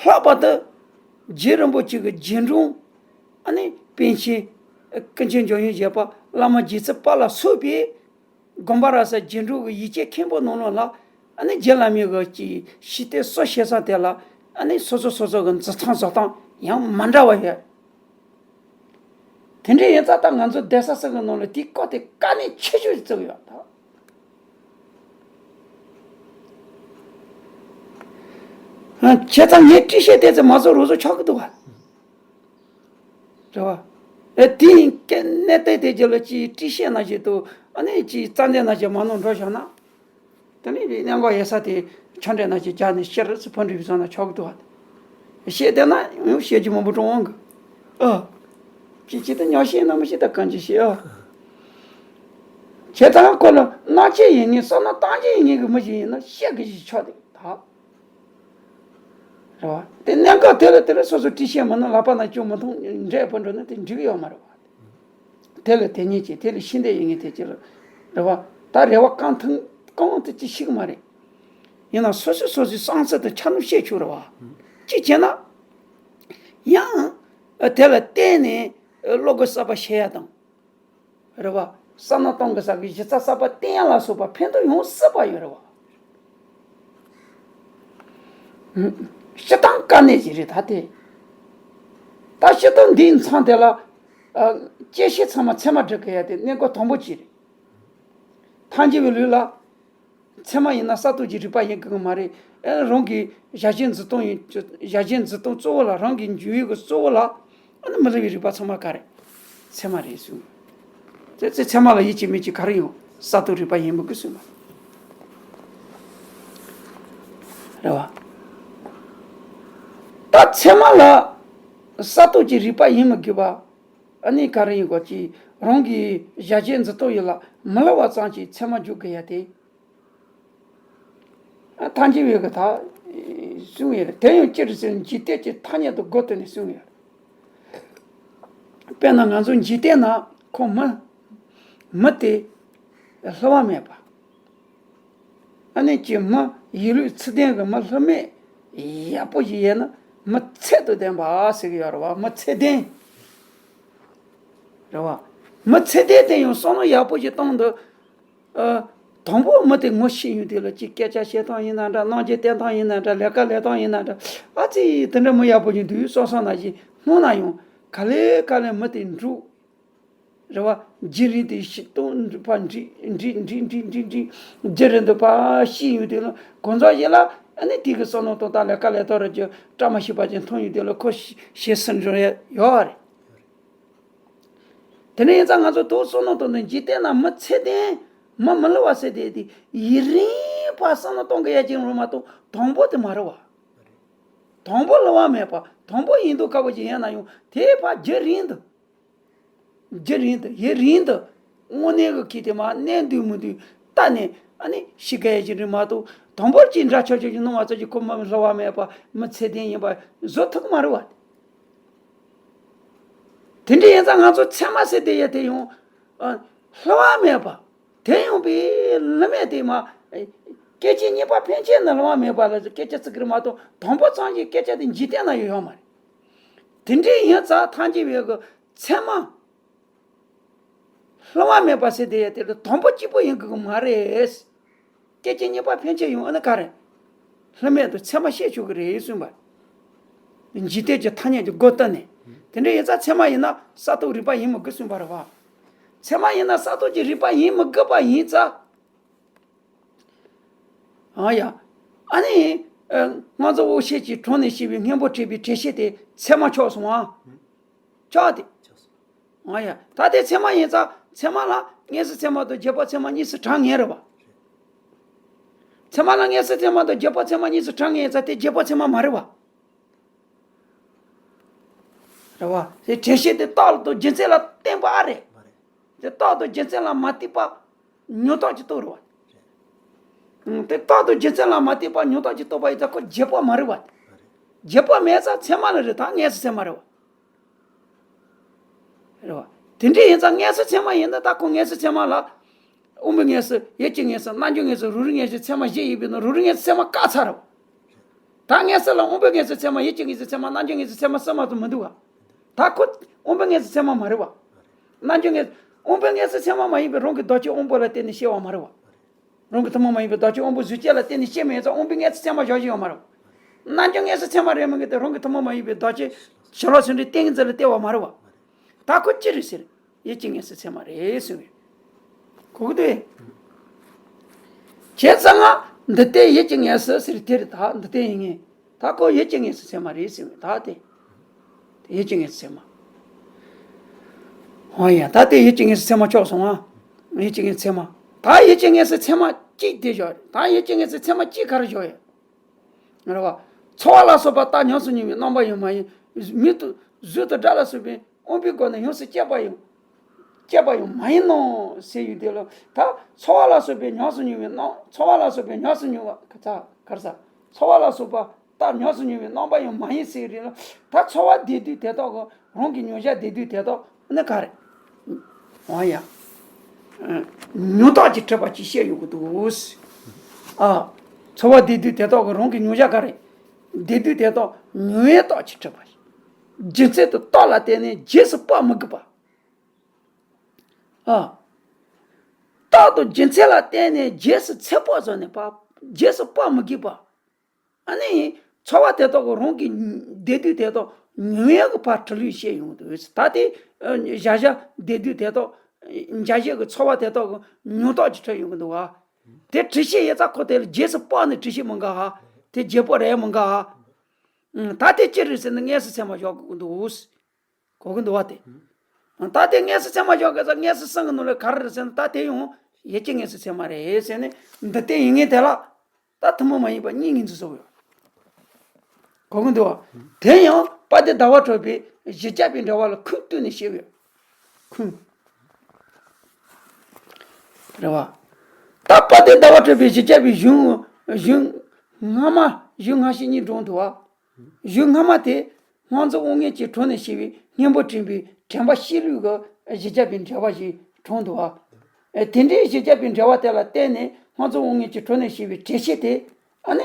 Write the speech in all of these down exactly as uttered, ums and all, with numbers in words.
ལྷག་པར་དུ་རྗེ་རིན་པོ་ཆེ་གི་རྗེས་འབྲང་ཨ་ནི་པཎ་ཆེན་ཀུན་མཁྱེན་འཇམ་དབྱངས་བཞད་པ་བླ་མ་རྗེ་བཙུན་པ་ལ་སོགས་པས། དགོངས་པ་རབ་གསལ་རྗེས་འབྲང་གི་ཡིག་ཆ་མཁན་པོ་ནང་ལོགས་ལ་ཨ་ནི་རྗེ་བླ་མའི་གི་ཅིག་ཤེས་ལྟས་སོ་བཤད་ས་དེ་ལ་ཨ་ནི་སོ་སོ་སོ་སོ་གི་འཛིན་སྟངས་བཟོ་སྟངས་ཡང་མ་འདྲ་བ་ཡོད། དེ་འདྲ་ཡིན་ཙང་ད་ང་ཚོ་བསྡད་ས་ས་གི་ནང་ལ་དེའི་སྐོར་དེ་དཀའ་གནད་ཆེ་ཤོས་བརྩི་གི་ཡོད་ད། བྱས་ཙང་ངས་བཀྲིས་བཤད་བལྟས་ཚེ་མ་བཟོ་རོགས་བཟོ་ཆོག་གི་འདུག་བ། རེད་བ། ཨེ་དེ་ཡིན་ཀྱི་གནས་བརྟན་དེ་རྒྱབ་ལ་ཅིག་བཀྲིས་བཤད་ན་ཞིག་ཏུ་ཨ་ནི་ཅིག་རྩ་འདན་ན་ཞིག་མ་ནོར་འགྲོ་བཞག་ན། དེ་ནས་གནད་འགག་ཡོད་ས་དེ་ཆ་འདྲེན་ན་ཞིག་བྱས་ནས་ཤེར་སི་ཕོ་འདྲི་བཟོ་ན་ཆོག་གི་འདུག་བ། བཤད་བསྡད་ན་ཡང་བཤད་རྒྱུ་མང་པོ་འགྲོ་འོང་གི། ཨ། ཅིག་ཅིག་ཏུ་ཉོག་བཤད་ན་མི་ཤེས་ད་གང་ཅི་བཤད་ཨ། བྱས་ཙང་ཁོ་ལ་སྣང་བྱེད་ཡིན་ངེས་བསམ་ན་བཏང་བྱེད་ཡིན་ངེས་ཀྱི་མི་ཞིག་ཡིན་ན་བཤད་གི་ཞིག་ཆོག་དེ་ད། རེད་བ། དེ་གནད་འགག་དེ་ལ་དེ་ལ་སོ་སོ་བཀྲིས་བཤད་མ་ནོར་ལག་པ་ན་བཅུག་མ་མཐོང་འདྲེས་པོ་འགྲོ་ན་དེ་འགྲིག་གི་ཡོད་མ་རེད་བ། དེ་ལ་དེ་ཉིད་ཀྱི་དེ་ལ་ཤེས་འདོད་ཡིན་ངེས་དེ་ཅི་ལ། རེད་བ། ད་རེ་བ་གང་ཐུང་གང་དེ་ཅི་ཤེས་གི་མ་རེད། ཡིན་ན་སོ་སོ་སོ་སོའི་བསམ་ཚུལ་དང་འཆར་སྣང་བཤད་ཆོག་རེད་བ། ཅི་བྱས་ན། ཡང་། དེ་ལ་བརྟེན་ནས་བློ་སྒོ་གསར་པ་ཕྱེ་ཡ་དང་། རེད་བ། བསམ་བློ་གཏོང་གི་ས་གི་གཞི་རྩ་གསར་པ་བཏིང་ཡ་ལ་སོགས་པ་ཕན་ཐོགས་ཡོང་སྲིད་པ་ཡོད་རེད་བ། སྤྱིར་བཏང་དཀའ་གནད་ཅིག་རེད་ད་དེ། ད་སྤྱིར་བཏང་འདིའི་མཚམས་དེ་ལ། ཨ། དཔྱད་ཤེས་ཚང་མ་ཚད་མ་སྒྲུབ་དགོས་ཡ་དེ་གནད་འགག་དང་པོ་གཅིག་རེད། ཐལ་འགྱུར་བའི་ལུགས་ལ། ཚད་མ་ཡིན་ན་གསར་གཏོད་ཀྱི་རིགས་པ་ཡིན་དགོས་ཀྱི་མ་རེད། ཨེ་རང་གི་བྱ་བྱེད་འཛིན་སྟངས་ཡིན། བྱ་བྱེད་འཛིན་སྟངས་གཙོ་བོ་ལ་རང་གི་འཇུག་ཡུལ་གྱི་གཙོ་བོ་ལ། ཨ་ནི་མི་སླུ་བའི་རིགས་པ་ཚང་མ་ག་རེ། ཚད་མ་རེད་གསུངས། དེ་ཚེ་ཚད་མ་ལ་ཡིད་ཆེས་མེད་ཀྱི་ག་རེ་ཡོང་། གསར་གཏོད་རིགས་པ་ཡིན་མི་དགོས་གསུངས་པ། རེད་བ། ད་ཚད་མ་ལ་གསར་གཏོད་ཀྱི་རིགས་པ་ཡིན་མི་དགོས་པ། ཨ་ནི་ག་རེ་ཡིན་དགོས་ཀྱི་རང་གི་བྱ་བྱེད་འཛིན་སྟངས་ཡིན་ལ་མི་སླུ་བ་ཙམ་གྱིས་ཚད་མ་འཇོག་དགོས་ཡ་དེ། ཐལ་འགྱུར་བའི་གི་ད་གསུང་ཡོད་རེད། དེ་ཡང་ཅི་རེད་ཟེར་ན་འཇིག་རྟེན་གྱི་ཐ་སྙད་དུ་སྒོ་བསྟན་ནས་གསུང་ཡོད་རེད། དཔེར་ན་ང་ཚོ་འཇིག་རྟེན་ན་ཁོ་མི། མི་དེ་སླུ་བ་མེད་པ། ཨ་ནི་ཀྱི་མི་ཡིད་ལུས་ཚུལ་ལྡན་གྱི་མི་སླུ་མེད་ཡག་པོ་ཞིག་ཡོད་ན་མི་ཚད་དུ་ལྡན་པ་ཟེར་གི་ཡོད་རེད་བ། མི་ཚད་ལྡན། རེད་བ། མི་ཚད་ལྡན་དེ་ཡང་བསམ་བློ་ཡག་པོ་ཞིག་གཏོང་དུས། ཨ། དང་པོ་མི་དེ་ངོ་ཤེས་ཡོང་དུས་ལ་ཅིག་སྐད་ཆ་བཤད་སྟངས་ཡིན་ན་འདྲ། རྣམ་འགྱུར་བསྟན་སྟངས་ཡིན་ན་འདྲ། ལས་ཀ་ལས་སྟངས་ཡིན་ན་འདྲ། ཨ་ཙི་དེ་འདྲ་མི་ཡག་པོ་ཞིག་འདུག་བསམ་བསམ་ན་ཞིག་སྣང་ན་ཡང་ག་ལེ་ག་ལེ་མི་དེ་འགྲོ། རེད་བ། རྗེས་རིང་དེ་ཤི་སྟོང་འགྲིག་པ་འགྲིག་འགྲིག་འགྲིག་འགྲིག་འགྲིག་འགྲིག་རྗེས་རིང་དུ་ཕར་ཤི་ཡོང་དུས་ལ་གང་ཟག་ཞིག་ལ་ཨ་ནི་དེ་གི་བསམ་བློ་གཏོང་སྟངས་ལས་ཀ་ལས་སྟངས་རེད་ཀྱི་བཀྲ་མ་ཤིས་པ་ཅིག་མཐོང་ཡོང་དུས་ལ་ཁོ་ཤི་ཤི་སོང་འགྲོ་ཡ་ཡོད་རེད། དེ་ནས་ཡིན་ཙང་ང་ཚོ་དུ་བསམ་བློ་གཏོང་དུས་འཇིག་རྟེན་ན་མི་ཚད་ལྡན་མི་མི་སླུ་བ་ཟེར་དེ་དེ་ཡུན་རིང་བར་བསམ་བློ་གཏོང་གི་ཡ་ཅིག་རེད་མ་གཏོགས་དང་པོ་དེ་མ་རེད་བ། དང་པོ་སླུ་བ་མེད་པ་དང་པོ་ཡིན་དུས་དཀའ་པོ་ཅིག་ཡིན་ན་ཡང་དེ་ཕར་རྒྱུན་རིང་དུ། རྒྱུན་རིང་དུ་ཡུན་རིང་དུ་དངོས་གནས་ཀྱི་ཁྱི་དེ་མ་གནས་འདུག་མི་འདུག་ལྟ་ནས་ཨ་ནི་ཤི་ག་ཡ་ཅིག་རེད་མ་གཏོགས་དང་པོ་ཅིག་འདྲ་ཆགས་ཆགས་ཀྱི་སྣང་བ་ཙམ་གྱིས་ཁོ་མི་སླུ་བ་མེད་པ་མི་ཚད་ལྡན་ཡིན་པ་བཟོ་ཐུབ་ཀྱི་མ་རེད་བ། དེ་འདྲ་ཡིན་ཙང་ང་ཚོ་ཚད་མ་ཟེར་དེ་ཡ་དེ་ཡང་། ཨ། སླུ་བ་མེད་པ། དེ་ཡང་པའི་སླུ་མེད་དེ་མ། སྐད་ཅིག་གཉིས་པ་ཕན་ཆད་ནི་སླུ་བ་མེད་པ་ལ་སྐད་ཆ་ཚིག་གི་རེད་མ་གཏོགས་དང་པོ་ཙམ་གྱི་སྐད་ཆ་དེ་འཇིག་རྟེན་ན་ཡོད་ཡོད་མ་རེད། དེ་འདྲ་ཡིན་ཙང་ཐལ་འགྱུར་བའི་གི་ཚད་མ། སླུ་བ་མེད་པ་ཟེར་དེ་ཡ་དེ་ལ་དང་པོ་གཅིག་པོ་ཡིན་དགོས་ཀྱི་མ་རེད། སྐད་ཅིག་གཉིས་པ་ཕན་ཆད་ཡོང་ཨ་ནི་ག་རེ། སླུ་མེད་དུ་ཚད་མ་བཤད་ཆོག་གི་རེད་གསུངས་པ། འཇིག་རྟེན་གྱི་ཐ་སྙད་ཀྱི་སྒོ་བསྟན་ནས། དེ་འདྲ་ཡིན་ཙང་ཚད་མ་ཡིན་ན་གསར་གཏོད་རིགས་པ་ཡིན་མི་དགོས་གསུངས་པ་རེད་བ། ཚད་མ་ཡིན་ན་གསར་གཏོད་ཀྱི་རིགས་པ་ཡིན་མི་དགོས་པ་ཡིན་ཙང་། ཨ་ཡ། ཨ་ནི། ཨ། ང་ཚོ་འོ་ཤེས་ཀྱི་གྲོང་ནས་ཤེས་པའི་སྔོན་པོ་བྲིས་པའི་འགྲེལ་བཤད་དེ་ཚད་མ་ཆགས་སོང་ཨ། ཆགས་ཏེ། ཨ་ཡ། ད་དེ་ཚད་མ་ཡིན་ཙང་ཚད་མ་ལ་མངོན་སུམ་ཚད་མ་དང་རྗེས་དཔག་ཚད་མ་གཉིས་སུ་གྲངས་ངེས་རེད་བ། ཚད་མ་ལ་མངོན་སུམ་ཚད་མ་དང་རྗེས་དཔག་ཚད་མ་གཉིས་སུ་གྲངས་ངེས་ཙང་དེ་རྗེས་དཔག་ཚད་མ་མ་རེད་བ། རེད་བ། དེ་འགྲེལ་བཤད་དེ་རྟགས་དང་རྒྱུ་མཚན་ལ་བརྟེན་པ་ཨ་རེད། དེ་རྟགས་དང་རྒྱུ་མཚན་ལ་མ་བརྟེན་པ་མྱོང་རྟོགས་ཀྱི་རྟོགས་རེད་བ། དེ་རྟགས་དང་རྒྱུ་མཚན་ལ་མ་བརྟེན་པ་མྱོང་རྟོགས་ཀྱི་རྟོགས་པ་ཡིན་ཙང་ཁོ་རྗེས་དཔག་མ་རེད་བ། རྗེས་དཔག་མེད་ཙང་ཚད་མ་ལ་རེད་ད་མངོན་སུམ་ཚད་མ་རེད་བ། རེད་བ། དེ་འདྲ་ཡིན་ཙང་མངོན་སུམ་ཚད་མ་ཡིན་ན་ད་ཁོ་མངོན་སུམ་ཚད་མ་ལ། དབང་པོའི་མངོན་སུམ། ཡིད་ཀྱི་མངོན་སུམ། རྣམ་འགྱུར་མངོན་སུམ། རང་རིག་མངོན་སུམ། ཚད་མ་བཞི་ཡོད་པའི་ནང་རང་རིག་མངོན་སུམ་ཚད་མ་བཀག་ཚར་རེད་བ། ད་མངོན་སུམ་ལ་དབང་པོའི་མངོན་སུམ་ཚད་མ། ཡིད་ཀྱི་མངོན་སུམ་ཚད་མ། རྣམ་འགྱུར་མངོན་སུམ་ཚད་མ་གསུམ་མ་གཏོགས་མི་འདུག་ག་ད་ཁོ་དབང་པོའི་མངོན་སུམ་ཚད་མ་མ་རེད་བ། རྣམ་འགྱུར་མངོན། དབང་པོའི་མངོན་སུམ་ཚད་མ་མ་ཡིན་པའི་རང་གི་བདག་རྐྱེན་དབང་པོ་ལ་བརྟེན་ནས་སྐྱེ་བ་མ་རེད་བ། རང་གི་ཐུན་མོང་མ་ཡིན་པའི་བདག་རྐྱེན་དབང་པོ་གཟུགས་ཅན་ལ་བརྟེན་ནས་སྐྱེ་མི་ཡོང་ཙང་དབང་པོའི་མངོན་སུམ་ཚད་མ་བཞག་བཞིན་ཡོད་མ་རེད་བ། རྣམ་འགྱུར་མངོན་སུམ་ཚད་མ་རེད་མི་འགལ་ཏེ་རང་གི་ཐུན་མོང་མ་ཡིན་པའི་བདག་རྐྱེན་བྱ་རོག་ཚུལ་ཁྲིམས་ཏིང་ངེ་འཛིན་ལ་བརྟེན་པ་མ་རེད་བ། ད་ཁོ་ཅི་རེད་ཟེར། ཡིད་ཀྱི་མངོན་སུམ་ཚད་མ་རེད་གསུངས་པས། གོ་གི་འདུག་གས། བྱས་ཙང་ང་འདི་ལྟའི་ཡིད་ཀྱི་མངོན་སུམ་ཟེར་དེ་རེད། ད་འདི་ལྟའི་ཡིད་ངེས། ད་ཁོ་ཡིད་ཀྱི་མངོན་སུམ་ཚད་མ་རེད་ཟེར་བས། ད་དེ་ཡིད་ཀྱི་མངོན་སུམ་ཚད་མ། ཧོ་ཡ། ད་དེ་ཡིད་ཀྱི་མངོན་སུམ་ཚད་མ་ཆོག་སོང་ང་། ཡིད་ཀྱི་མངོན་སུམ་ཚད་མ། ད་ཡིད་ཀྱི་མངོན་སུམ་ཚད་མ་གཅིག་དེ་བཞག་རེད། ད་ཡིད་ཀྱི་མངོན་སུམ་ཚད་མ་གཅིག་ག་རེ་བཞག་ཡོད། རེད་བ། ཚོར་བ་ལ་སོགས་པ་རྟག་ཉམས་སུ་མྱོང་བའི་རྣམ་པ་ཡང་མ་ཡིན། མིག་ཏུ་གཟུགས་དང་སྒྲ་ལ་སོགས་པའི་དབང་པོའི་སྒོ་ནས་ཡོངས་སུ་སྐྱེས་པ་ཡང་། སྐྱེས་པ་ཡང་མ་ཡིན་ནོ་ཟེར་ཡོད་དེ་ལ། ད་ཚོར་བ་ལ་སོགས་པའི་ཉམས་སུ་མྱོང་བའི་རྣམ། ཚོར་བ་ལ་སོགས་པའི་ཉམས་སུ་མྱོང་བ་ག་ཚ་ག་རེ་ཟ། ཚོར་བ་ལ་སོགས་པ་རྟག་ཉམས་སུ་མྱོང་བའི་རྣམ་པ་ཡང་མ་ཡིན་ཟེར་རེད་ལ། ད་ཚོར་བ་བདེ་སྡུག་དེ་དག་གི་རང་གི་མྱོང་བྱ་བདེ་སྡུག་དེ་དག་ནི་ག་རེ། འོ་ཡ། མྱོང་རྟགས་ཀྱིས་གྲུབ་པ་ཅིག་བཤད་ཡོང་གི་འདུག་ཨ། ཚོར་བ་བདེ་སྡུག་དེ་དག་གི་རང་གི་མྱོང་བྱ་ག་རེ། བདེ་སྡུག་དེ་དག་མྱོང་བའི་རྟགས་ཀྱིས་གྲུབ་པ། རྒྱུ་མཚན་དུ་རྟགས་ལ་བརྟེན་ནས་རྗེས་སུ་དཔག་མི་དགོས་པ། ཨ། རྟགས་དང་རྒྱུ་མཚན་ལ་བརྟེན་ནས་རྗེས་སུ་ཚེ་དཔག་བཟོ་ནས་པ། རྗེས་སུ་དཔག་མི་དགོས་པ། ཨ་ནི། ཚོར་བ་དེ་དག་གི་རང་གི་བདེ་སྡུག་དེ་དག་མྱོང་ཡག་གི་ཕར་གྲུབ་ལུགས་བཤད་ཡོང་དུས། ད་དེ་ཨ་བཞག་བཞག་བདེ་སྡུག་དེ་དག་འཇའ་ཤིང་གི་ཚོར་བ་དེ་དག་གི་མྱོང་རྟགས་ཀྱིས་གྲུབ་ཡོང་གི་འདུག་བ། དེ་གྲུབ་ཤེས་ཡིན་ཙང་ཁོ་དེ་ལ་རྗེས་སུ་དཔག་ནས་གྲུབ་ཤེས་མི་འགའ་བ། དེ་བརྗེ་པོ་རེད་མི་འགའ་བ། ད་དེ་ཅི་རེད་ཟེར་ན་མངོན་སུམ་ཚད་མ་བཞག་དགོས་ཀྱི་འདུག་གོ་གི་འདུག་བ་དེ། ད་དེ་མངོན་སུམ་ཚད་མ་བཞག་གི་ཙང་མངོན་སུམ་གསུམ་གི་ནང་ལ་ག་རེ་རེད་ཟེར་ན། ད་དེ་ཡང་ཡིད་ཀྱི་མངོན་སུམ་ཚད་མ་རེད་ཟེར་ནས། འདི་ལྟའི་ཡིད་ངེས་དེ་ལ་ད་ཐུན་མོང་མ་ཡིན་པ་གཉིས་ངོས་འཛིན་བཟོ་གི་ཡོད། གོ་གི་འདུག་བ། དེ་ཡང་དཔལ་ལྡན་ཟླ་བ་གྲགས་པས་བཞི་བརྒྱ་པའི་འགྲེལ་པ་ལ་ཁུངས་བསྟན་ནས་བཤད་ཀྱི་ཡོད། ཁུངས། རེད་བ། ད་དཔལ་ལྡན་ཟླ་བ་གྲགས་པའི་བཞི་བརྒྱ་པའི་གཞུང་། གཞུང་སྔ་མ། གཞུང་སྔ་ཕྱི་གཉིས་དྲངས་འདུག་བ། གཞུང་སྔ་མ་དེ་སྔོ་འཛིན་དབང་མངོན་གྱི་གྲོགས་ནས་སྐྱེས་པའི་སྙིང་པོ་དྲན་པའི་དྲན་པ་བཤད་ལུགས་ཀྱི་བཞི་བརྒྱ་པའི་འགྲེལ་པ་ཞིག་དྲངས་འདུག་བ། དེ་འདྲའི་བཞི་བརྒྱ་པའི་འགྲེལ་པ་དེ་ལ་བརྟེན་ནས་སྔོ་འཛིན་དབང་མངོན་གྱི་གྲོགས་ནས་སྐྱེས་པའི་འགྲེལ་བཤད་དེ། ཨ་ནི།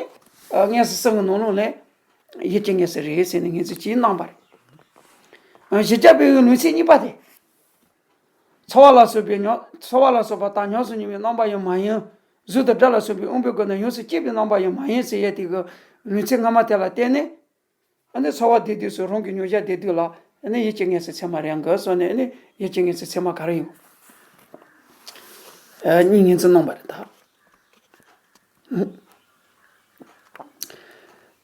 མངོན་སུམ་གསུམ་གྱི་ནང་ལོགས་ལས་ཡིད་ཀྱི་མངོན་སུམ་རེད་ཟེར་ནས་ངོས་འཛིན་ཅིག་གནང་བ་རེད། བཞི་བརྒྱ་པའི་ལུང་ཚིག་གཉིས་པ་དེ། ཚོར་བ་ལ་སོགས་པའི་ཉམས། ཚོར་བ་ལ་སོགས་པ་རྟག་ཉམས་སུ་མྱོང་བའི་རྣམ་པ་ཡང་མ་ཡིན། གཟུགས་དང་སྒྲ་ལ་སོགས་པའི་དབང་པོའི་སྒོ་ནས་ཡོངས་སུ་སྐྱེས་པའི་རྣམ་པ་ཡང་མ་ཡིན་ཟེར་ཡས་དེ་གི་ལུང་ཚིག་སྔ་མ་དེ་ལ་བརྟེན་ནས། ཨ་ནི་ཚོར་བ་བདེ་སྡུག་སོགས་རང་གི་མྱོང་བྱ་བདེ་སྡུག་ལ། ཨ་ནི་ཡིད་ཀྱི་མངོན་སུམ་ཚད་མ་རེད་འགའ་སོགས་ནས། ཨ་ནི་ཡིད་ཀྱི་མངོན་སུམ་ཚད་མ་ག་རེ་ཡོད། ཨ། གཉིས་ངོས་འཛིན་གནང་བ་རེད་ད།